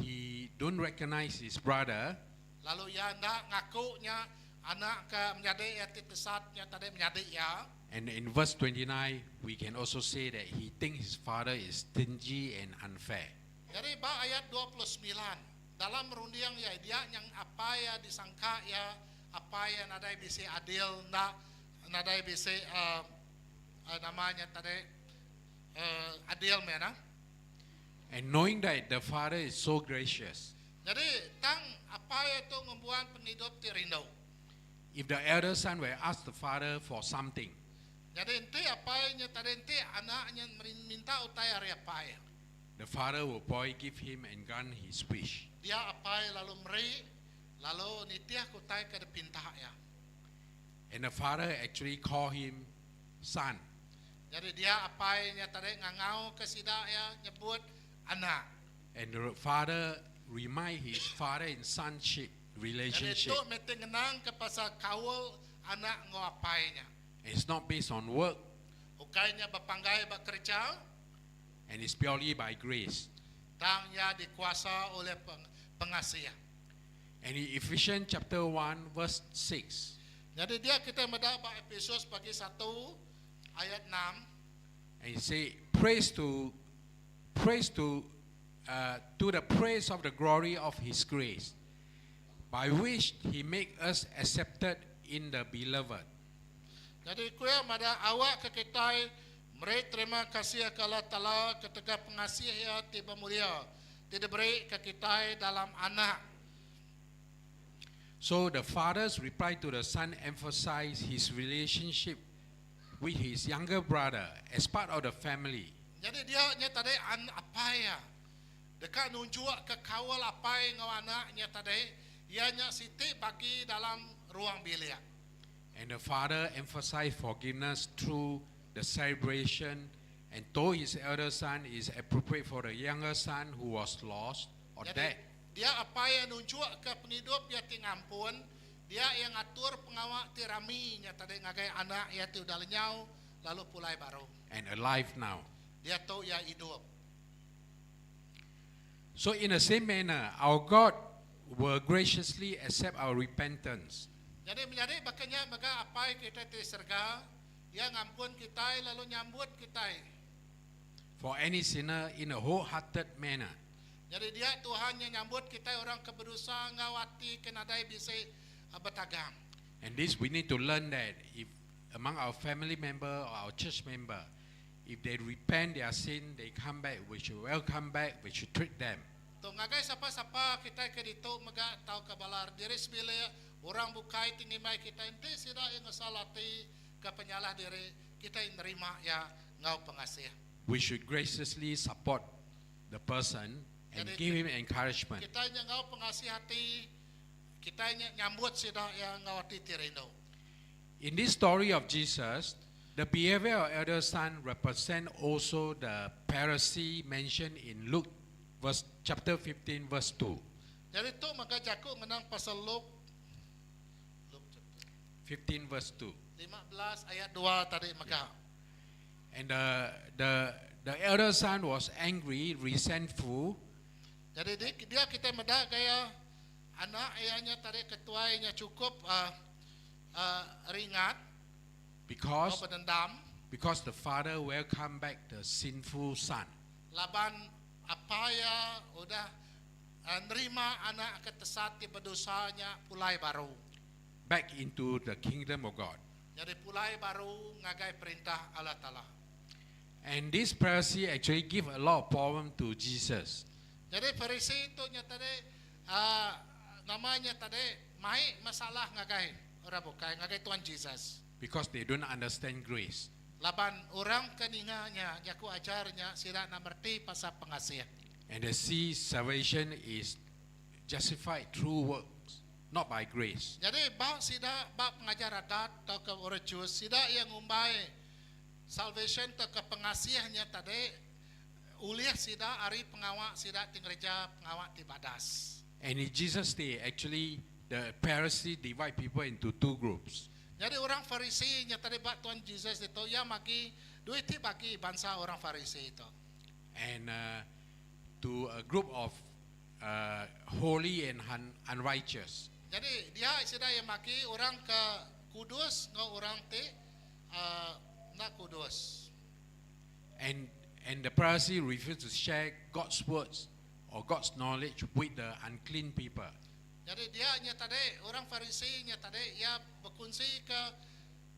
he don't recognize his brother. Lalu ya ndak ngakunya anak ke menjadi ya ti tesatnya tadi menjadi ya. And in verse 29, we can also say that he thinks his father is stingy and unfair. Jadi ba ayat 29 dalam rundiang ya dia yang apa ya disangka ya apa ya nadai bisi adil ndak nadai bisi namanya tadi adil mena. And knowing that the father is so gracious. Jadi tang apa itu membuat penghidup ti rindu. If the elder son will ask the father for something. Jadi enti apa nya tadi enti anaknya minta utai ari apa ya. The father will probably give him and grant his wish. Dia apa lalu meri lalu nitiah utai ke dipinta ya. And the father actually call him son. Jadi dia apa nya tadi ngangau ke sida ya nyebut anak. And the father remind his father in sonship relationship. Jadi itu mesti ngenang ke pasal kaul anak ngau apainya. It's not based on work. Ukainya bepanggai bekerja. And it's purely by grace. Tangnya dikuasa oleh pengasih. And in Ephesians chapter 1 verse 6. Jadi dia kita mendapat Efesus bagi 1 ayat 6. And he say praise to praise to the praise of the glory of his grace, by which he make us accepted in the beloved. Jadi kuya mada awak ke kita meri terima kasih ke Allah Ta'ala ketika pengasih ya tiba mulia ti diberi ke kita dalam anak. So the father's reply to the son emphasized his relationship with his younger brother as part of the family. Jadi dia nya tadi an apa ya? Dekat nunjuk ke kawal apa ngau anaknya tadi, ianya siti bagi dalam ruang bilik. And the father emphasized forgiveness through the celebration and though his elder son is appropriate for the younger son who was lost or Jadi dead. dia apa yang nunjuk ke penghidup dia ti ngampun, dia yang ngatur pengawak ti rami nya tadi ngagai anak ya ti udah lenyau lalu pulai baru. and alive now. Dia tahu ya hidup. So in the same manner, our God will graciously accept our repentance. Jadi menjadi bakanya maka apa yang kita di serga, dia ngampun kita lalu nyambut kita. For any sinner in a wholehearted manner. Jadi dia Tuhan yang nyambut kita orang keberdosa ngawati kenadai bisa betagang. And this we need to learn that if among our family member or our church member, if they repent their sin, they come back, we should welcome back, we should treat them. Tu ngagai siapa-siapa kita ke ditu mega tau ke balar diri sebile orang bukai tinggi mai kita enti sida yang ngesalati ke penyalah diri kita yang nerima ya ngau pengasih. We should graciously support the person and Jadi, give him encouragement. Kita yang ngau pengasih hati kita yang nyambut sida yang ngau hati tirino. In this story of Jesus, the behavior of elder son represent also the Pharisee mentioned in Luke verse chapter 15 verse 2. Jadi tu maka jaku menang pasal Luke Luke chapter 15 verse 2. 15 ayat 2 tadi maka. And the elder son was angry, resentful, Jadi dia, dia kita medak gaya anak ayahnya tadi ketuanya cukup ringat because atau berdendam because the father welcomed back the sinful son. laban apa ya udah nerima anak ketesat di berdosanya pulai baru. back into the kingdom of God. Jadi pulai baru ngagai perintah Allah Taala. And this Pharisee actually give a lot of problem to Jesus. Jadi Farisi itu nya tadi namanya tadi mai masalah ngagai orang bukai ngagai Tuhan Jesus. Because they don't understand grace. Laban orang keninganya jaku ajarnya sira nak merti pasal pengasih. And they see salvation is justified through works, not by grace. Jadi bak sida bak pengajar adat atau ke orang Jews sida yang ngumbai salvation atau ke pengasihnya tadi ulih sida ari pengawak sida tingreja pengawak ti badas. And in Jesus' day, actually, the Pharisee divide people into two groups. Jadi orang Farisi nya tadi bak Tuhan Jesus itu ya magi duit ti bagi bangsa orang Farisi itu. And to a group of holy and unrighteous. Jadi dia sida yang magi orang ke kudus ngau orang ti nak kudus. And the Pharisee refused to share God's words or God's knowledge with the unclean people. Jadi dia nya tadi orang Farisi nya tadi ia berkongsi ke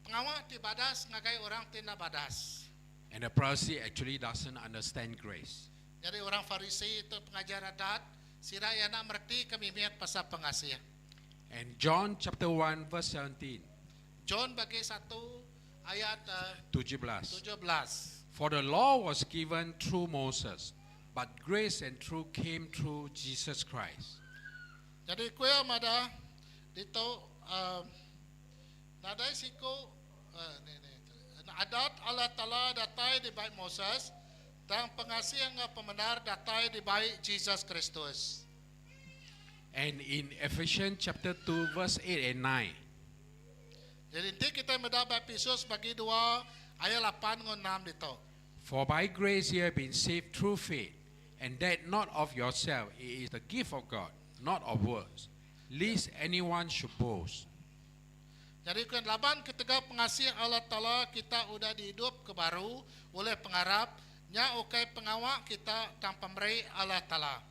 pengawak ti badas ngagai orang ti nak badas. And the Pharisee actually doesn't understand grace. Jadi orang Farisi itu pengajar adat, sira ia nak merti kemimiat pasal pengasih. And John chapter 1 verse 17. John bagi 1 ayat 17. 17. For the law was given through Moses, but grace and truth came through Jesus Christ. Jadi kuya mada dito nadai siku ni, ni, adat Allah Taala datai di baik Moses dan pengasih yang pemenar datai di baik Jesus Kristus. And in Ephesians chapter 2 verse 8 and 9. Jadi nanti kita mendapat Efesus bagi 2 ayat 8 dengan 6 dito. For by grace you have been saved through faith, and that not of yourself, it is the gift of God, not of works, lest anyone should boast. Jadi kan laban ketika pengasih Allah Taala kita udah dihidup ke baru oleh pengarap nya ukai pengawak kita tanpa meri Allah Taala.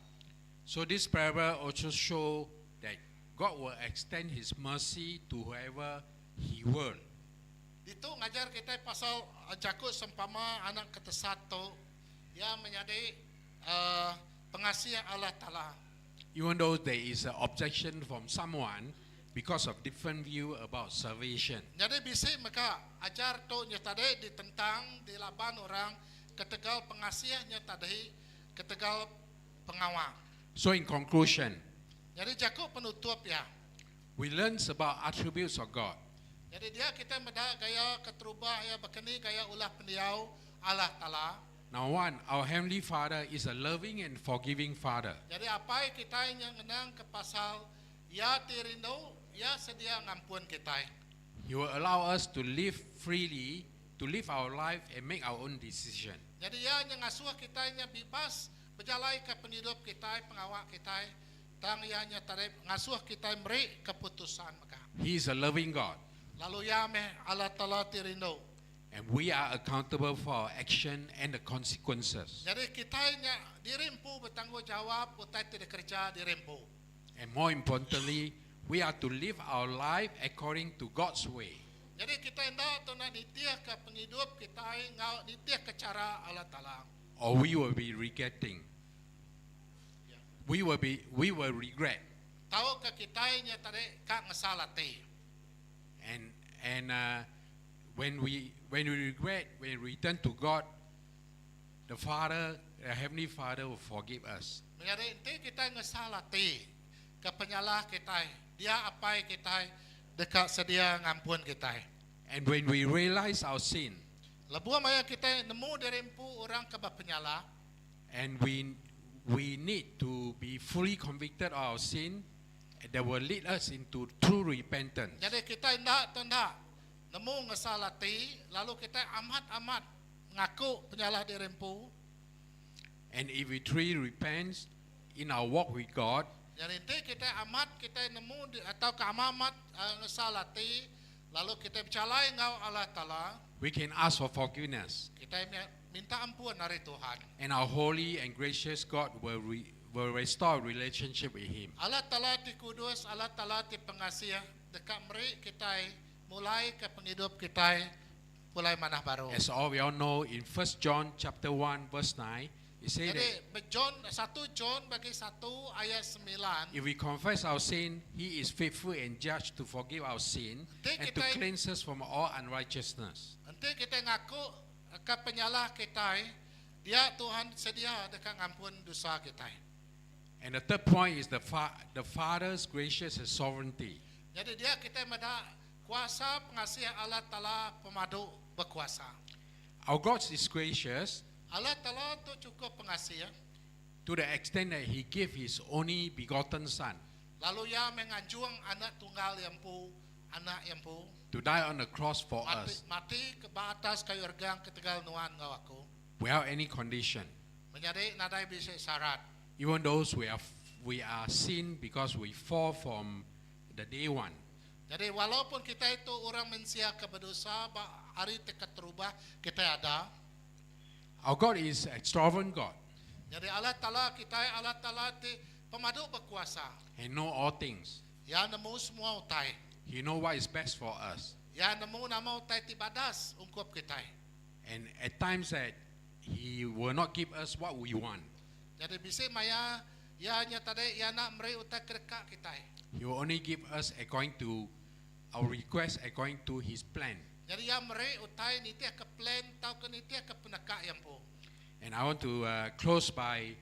So this parable also show that God will extend His mercy to whoever He will. Ditu ngajar kita pasal jaku sempama anak ke tesat tu yang menjadi pengasih Allah Ta'ala. Even though there is an objection from someone because of different view about salvation. Jadi bisi maka ajar tu nya tadi ditentang dilaban orang ketegal pengasihnya tadi ketegal pengawal. So in conclusion, Jadi jaku penutup ya. we learn about attributes of God. Jadi dia kita meda gaya keterubah ya bekeni gaya ulah pendiau Allah Ta'ala. Now one, our Heavenly Father is a loving and forgiving Father. Jadi apa yang kita yang ngenang ke pasal ya ti rindu ya sedia ngampun kita. He will allow us to live freely, to live our life and make our own decision. Jadi ya yang ngasuh kita nya bebas berjalan ke penghidup kita, pengawak kita. Tang ya nya tarik ngasuh kita meri keputusan maka. He is a loving God. Lalu ya meh Allah Ta'ala ti rindu. And we are accountable for our action and the consequences. Jadi kita nya dirimpu bertanggungjawab utai tidak kerja dirimpu. And more importantly, we are to live our life according to God's way. Jadi kita hendak tu nak nitiah ke penghidup kita ngau nitiah ke cara Allah Ta'ala. Or we will be regretting. We will be we will regret. Tahu ke kita nya tadi kak ngesalati. And when we regret, when we return to God, the Father, the Heavenly Father will forgive us. Jadi nanti kita ngesalati ke penyalah kita, dia apa kita dekat sedia ngampun kita. And when we realize our sin, Lebuh maya kita nemu dirempu orang ke penyalah, and we need to be fully convicted of our sin, that will lead us into true repentance. Jadi kita hendak tanda nemu ngesalati, lalu kita amat-amat ngaku penyalah dirempu. And if we truly repent in our walk with God, Jadi nanti kita amat kita nemu di, atau ke amat ngesalati, lalu kita bercalai ngau Allah Taala, we can ask for forgiveness. kita minta ampun dari Tuhan. And our holy and gracious God will restore relationship with Him. Allah Taala ti kudus, Allah Taala ti pengasih, dekat meri kita mulai ke penghidup kita mulai manah baru. As all we all know, in 1 John chapter 1 verse 9, it says Jadi that John 1 John bagi 1 ayat 9 if we confess our sin, He is faithful and just to forgive our sin Nanti and to kita- cleanse us from all unrighteousness. Nanti kita ngaku ke penyalah kita, dia Tuhan sedia dekat ngampun dosa kita. And the third point is the Father's gracious and sovereignty. Jadi dia kita meda kuasa pengasih Allah Taala pemadu berkuasa. Our God is gracious Allah Taala tu cukup pengasih ya. to the extent that He gave His only begotten Son Lalu ia menganjung anak tunggal yang pu, anak yang pu to die on the cross for mati, us mati ke atas kayu regang ketegal nuan ngau aku. without any condition. Menjadi nadai bisa syarat. Even those we are sin because we fall from the day one. Jadi walaupun kita itu orang mensia keberdosa, hari dekat terubah kita ada. Our God is a sovereign God. Jadi Allah Taala kita Allah Taala ti pemadu berkuasa. He know all things. Ya nemu semua utai. He know what is best for us. Ya nemu nama utai ti badas ungkup kita. And at times that He will not give us what we want. Jadi bisa maya ya nya tadi ya nak meri utai kereka kita. He will only give us according to our request, according to His plan. Jadi ya meri utai nitiah ke plan tau ke nitiah ke penekak yang pu. And I want to close by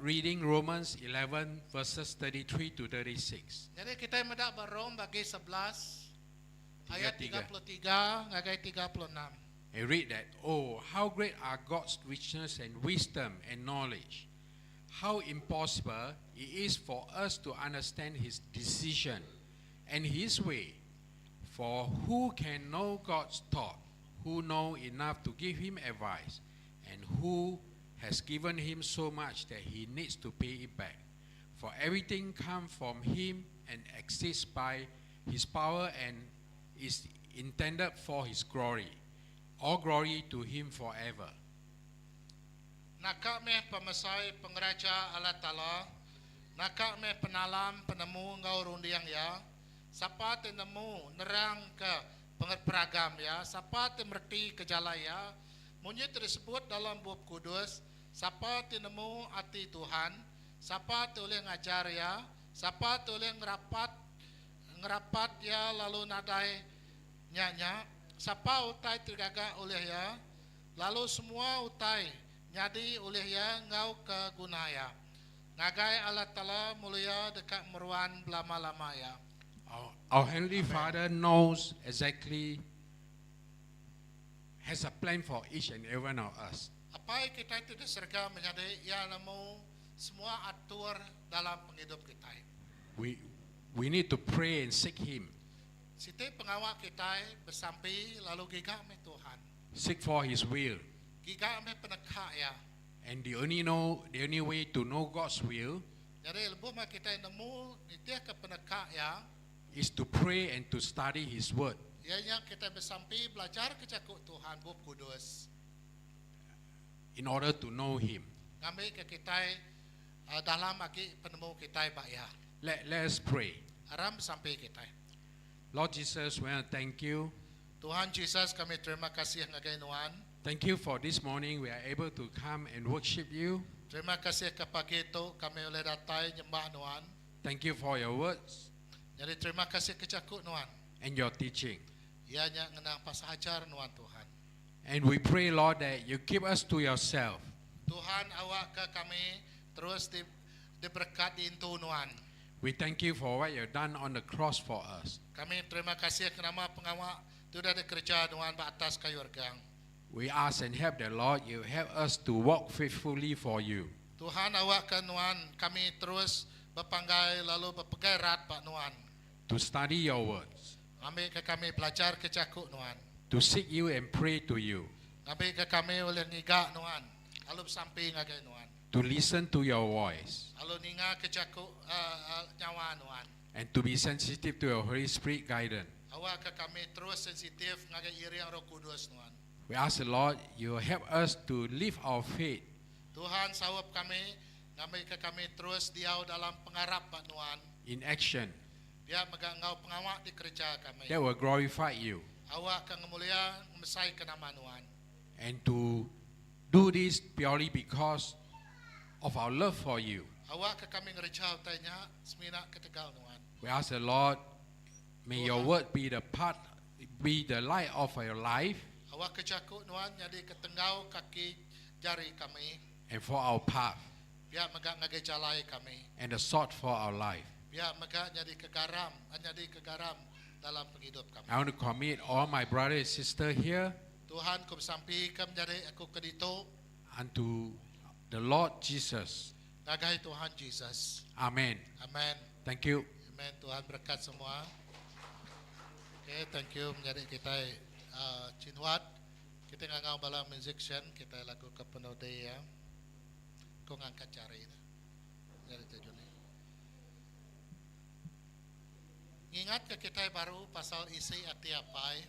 reading Romans 11 verses 33 to 36. Jadi kita mendak berom bagi 11 ayat Tiga, 33 ngagai 36. And read that, oh, how great are God's richness and wisdom and knowledge. How impossible it is for us to understand His decision and His way. For who can know God's thought? Who know enough to give Him advice? And who has given Him so much that He needs to pay it back? For everything comes from Him and exists by His power and is intended for His glory. All glory to Him forever. Naka meh pemesai pengeraja Allah Ta'ala. Naka meh penalam penemu enggau runding Iya! Sapa ti nemu nerangka peragam Iya? Sapa ti meretika jalai Iya? Munyi ti disebut dalam Bup Kudus, Sapa ti nemu ati Tuhan? Sapa ti ulih ngajar Iya? Sapa ti ulih ngerapat ngerapat Iya lalu nadai nya nya? Sapa utai ti digaga ulih Iya, lalu semua utai nyadi ulih Iya enggau ke guna Iya? Ngagai Allah Taala mulia deka meruan belama-lama iya. Our, our Heavenly Father knows exactly, has a plan for each and every one of us. Apai kitai ti di serega menyadi iya nemu semua atur dalam pengidup kitai. We need to pray and seek Him. Siti pengawa kitai besampi lalu giga meh Tuhan. Seek for His will. Giga meh peneka iya. And the only know the only way to know God's will Jadi lebuh meh kitai nemu nitihka peneka iya is to pray and to study His word. Iya nya kitai besampi belajar ke jaku Tuhan Bup Kudus. In order to know Him. Ngambi ke kitai dalam agi penemu kitai ba iya. Let us pray. Aram besampi kitai. Lord Jesus, we want to thank you. Tuhan Jesus, kami terima kasih ngagai nuan. Thank you for this morning we are able to come and worship you. Terima kasih ke pagi tu kami ulih datai nyembah nuan. Thank you for your words. Jadi terima kasih ke jaku nuan. And your teaching. Iya nya ngenang pasal ajar nuan Tuhan. And we pray, Lord, that you keep us to yourself. Tuhan awak ke kami terus di diberkat diintu nuan. We thank you for what you've done on the cross for us. Kami terima kasih ke nama pengawa tu dah dikerja nuan ba atas kayu regang. We ask and help the Lord, you help us to walk faithfully for you. Tuhan awak ke nuan kami terus bepanggai lalu bepegai rat ba nuan. To study your words. Ambil ke kami belajar ke jaku nuan. To seek you and pray to you. Ambil ke kami ulih ngiga nuan. Lalu besampi ngagai nuan. To listen to your voice. Lalu ninga ke jaku nyawa nuan. And to be sensitive to your Holy Spirit guidance. Awak ke kami terus sensitif ngagai iring Roh Kudus nuan. We ask the Lord, you help us to live our faith. Tuhan sawap kami, ngambil ke kami terus diau dalam pengarap ba nuan. In action. Dia mega ngau pengawak di kerja kami. That will glorify you. Awak ke ngemulia ngemesai ke nama nuan. And to do this purely because of our love for you. Awak ke kami ngereja utainya semina ketegal nuan. We ask the Lord, may your word be the part, be the light of your life. Awak ke jaku nuan jadi ketenggau kaki jari kami. And for our path. Biar mega ngagai jalai kami. And the salt for our life. Biar mega jadi kegaram, jadi kegaram dalam penghidup kami. I want to commit all my brother and sister here. Tuhan ku besampi ke menjadi aku ke ditu. Unto the Lord Jesus. Ngagai Tuhan Jesus. Amen. Amen. Thank you. Amen. Tuhan berkat semua. Okay, thank you menjadi kita Chinwat. Kita ngangau bala musician, kita lagu ke penode ya. Kau ngangkat jari ni. Jadi tujuan ni. Ingat ke kita baru pasal isi ati apai.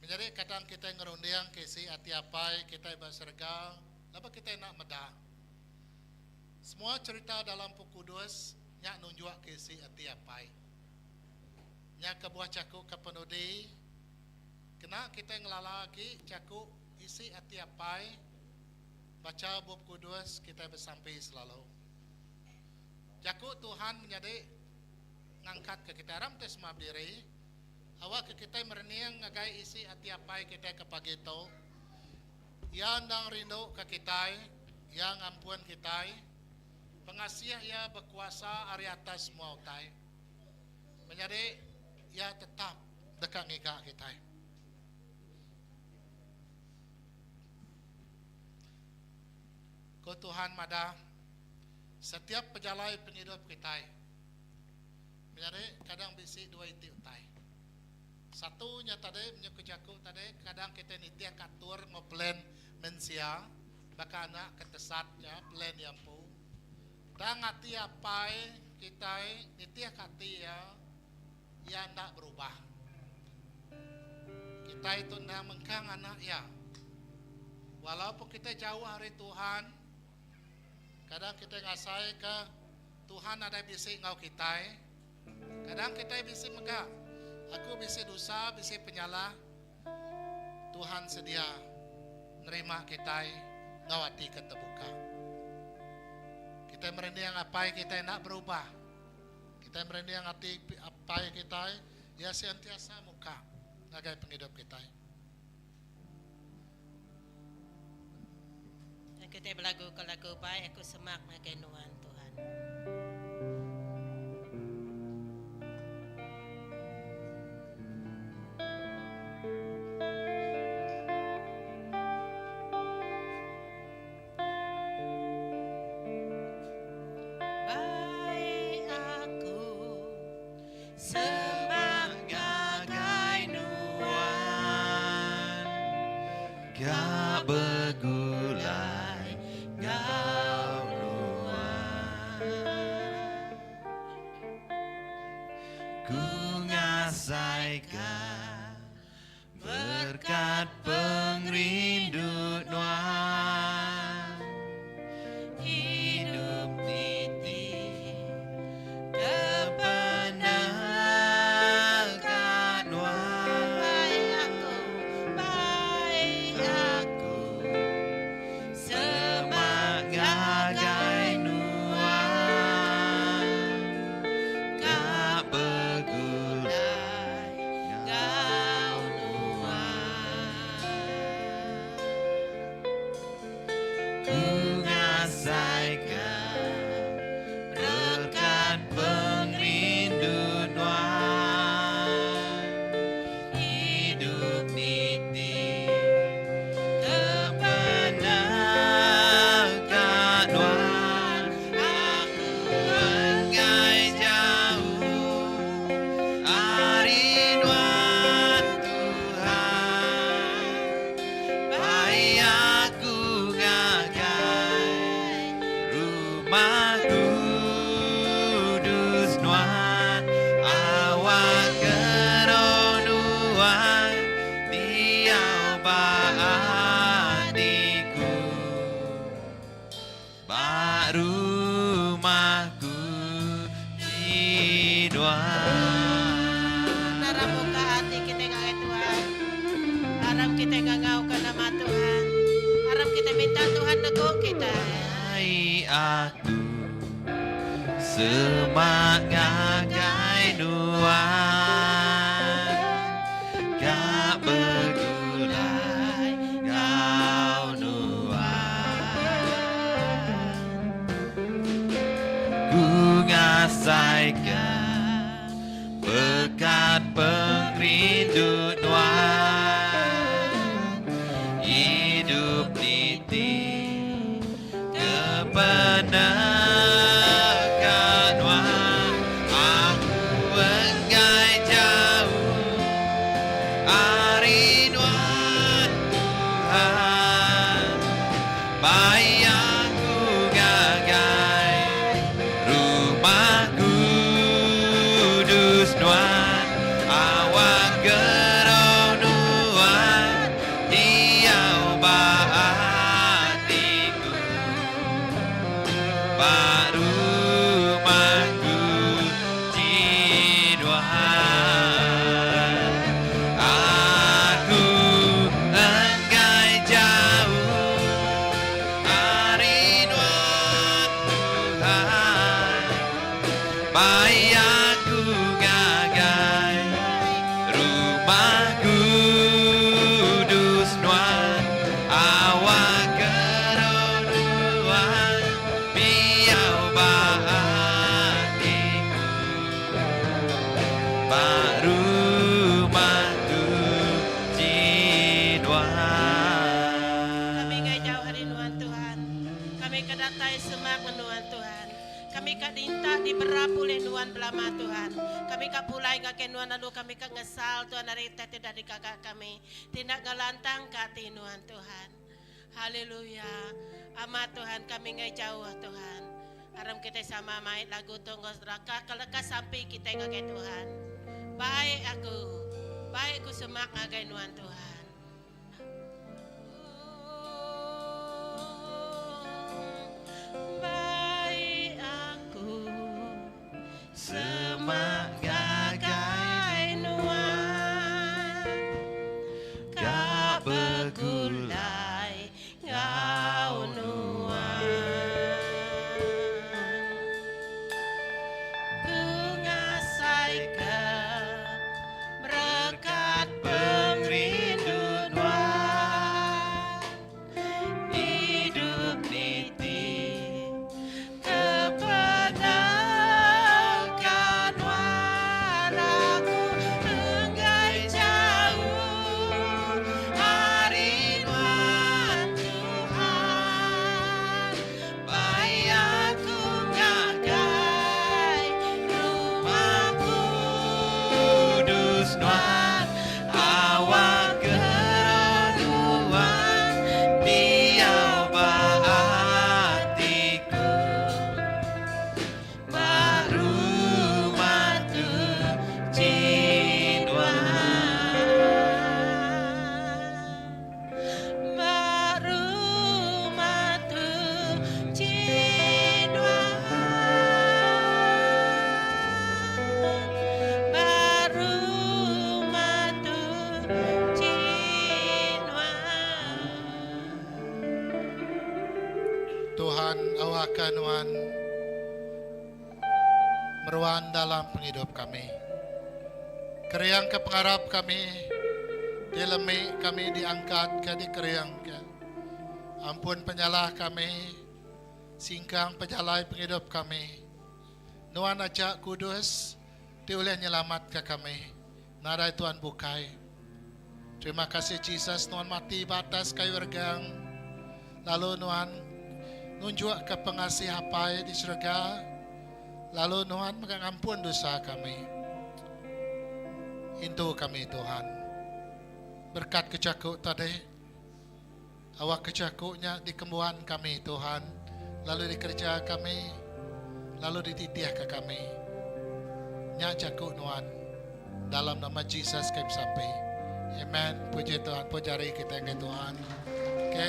Menjadi kadang kita ngerundiang ke isi ati apai kita berserga, lapa kita nak medah. Semua cerita dalam Buku Kudus nyak nunjuk ke isi ati apai. Nyak ke buah caku ke penudi kena kita ngelala lagi caku isi ati apai baca Bup Kudus kita bersampi selalu. Jaku Tuhan menjadi ngangkat ke kita ram tes semua berdiri. Awak ke kita merening ngagai isi ati apai kita ke pagi tu. Ya ndang rindu ke kita, ya ngampun kita. Pengasih ya berkuasa ari atas semua utai. Menjadi ya tetap dekat ngiga kita. Ko Tuhan mada setiap pejalai penghidup kita. Menjadi kadang bisi dua iti utai. Satunya tadi menyuku jaku tadi kadang kita nitiah katur ngoplen mensia baka anak ketesatnya plan yang pu. Dan ngati apai kita nitiah kati ya ya ndak berubah. Kita itu ndak mengkang anak ya. Walaupun kita jauh hari Tuhan, Kadang kitai ngasaika Tuhan nadai bisi enggau kitai. Kadang kitai bisi mega, Aku bisi dosa, bisi penyalah. Tuhan sedia nerima kitai enggau ati ke tebuka. Kitai merening Apai kitai enda berubah. Kitai merening ati Apai kitai, Iya sentiasa muka ngagai pengidup kitai. Kitai belagu ke lagu Bai Aku Semak Ngagai Nuan Tuhan. Bai aku semak ngagai Nuan. Ga begulai enggau Nuan. Ku ngasaika Berkat pengerindu Nuan. Idup niti ke peneka Nuan. Bai aku, bai aku Semak ngagai Nuan. Ka begulai enggau Nuan. Ku ngasaika berkat pengerindu Nuan. Idup niti ke peneka Nuan. Aku enggai jauh ari Nuan Tuhan. Bai aku ngagai rumah kudus Nuan. Awak ke roh Nuan diau ba atiku. Ba rumah suci Nuan. Aram muka ati kita ngagai Tuhan. Aram kita ngangau ke nama Tuhan. Aram kita minta Tuhan neguh kita. Bai aku semak ngagai Nuan. Ka begulai enggau Nuan. Ku ngasaika berkat pengerindu Nuan. Idup niti ke peneka Nuan. Aku enggai jauh ari Nuan Tuhan. Bai aku ngagai rumah kudus Nuan. Awak ke roh Nuan diau ba atiku. Ba rumah suci Nuan. Aku enggai jauh ari Nuan Tuhan. Bai aku ngagai rumah kudus Nuan. Awak ke roh Nuan diau ba atiku. Ba rumah suci Nuan. Kami enggai jauh ari Nuan Tuhan. Kami ka datai semak Nuan Tuhan. Kami ka minta diberap oleh Nuan belama Tuhan. Kami ka pulai ngagai Nuan lalu kami ka ngesal Tuhan ari utai ti udah digaga kami. Ti enda ngelantang ka ati Nuan Tuhan. Haleluya. Amat Tuhan kami enggai jauh Tuhan. Aram kitai sama mai lagu tu enggau raka ke leka sampi kitai ngagai Tuhan. Bai aku, bai ku semak ngagai Nuan Tuhan. Bai. Begulai enggau nuan. Ku ngasaika berekat pengerindu nuan. Idup nitih ke peneka nuan. Aku enggai jauh ari nuan Tuhan. Bai aku ngagai rumah kudus nuan. Awak ke nuan diau ba atiku. Ba rumah suci nuan. Ba rumah suci nuan. Ba rumah suci nuan. Tuhan awakka nuan meruan dalam penghidup kami. Keriang ke pengarap kami, dilemi kami diangkat ke dikeriang ke. Ampun penyalah kami, singkang pejalai penghidup kami. Nuan aja kudus, diulih nyelamat ke kami. Nadai Tuhan bukai. Terima kasih Jesus, Nuan mati ba atas kayu regang. Lalu Nuan nunjuk ke pengasih apai di syurga. Lalu Nuan mengampun dosa kami. Intu kami Tuhan. Berkat kejakuk tadi. Awak kejakuknya dikembuan kami Tuhan. Lalu dikerja kami. Lalu dititih ke kami. Nya jakuk Nuan. Dalam nama Jesus kami sampai. Amen. Puji Tuhan. Puji hari kita yang Tuhan. Okay, kita.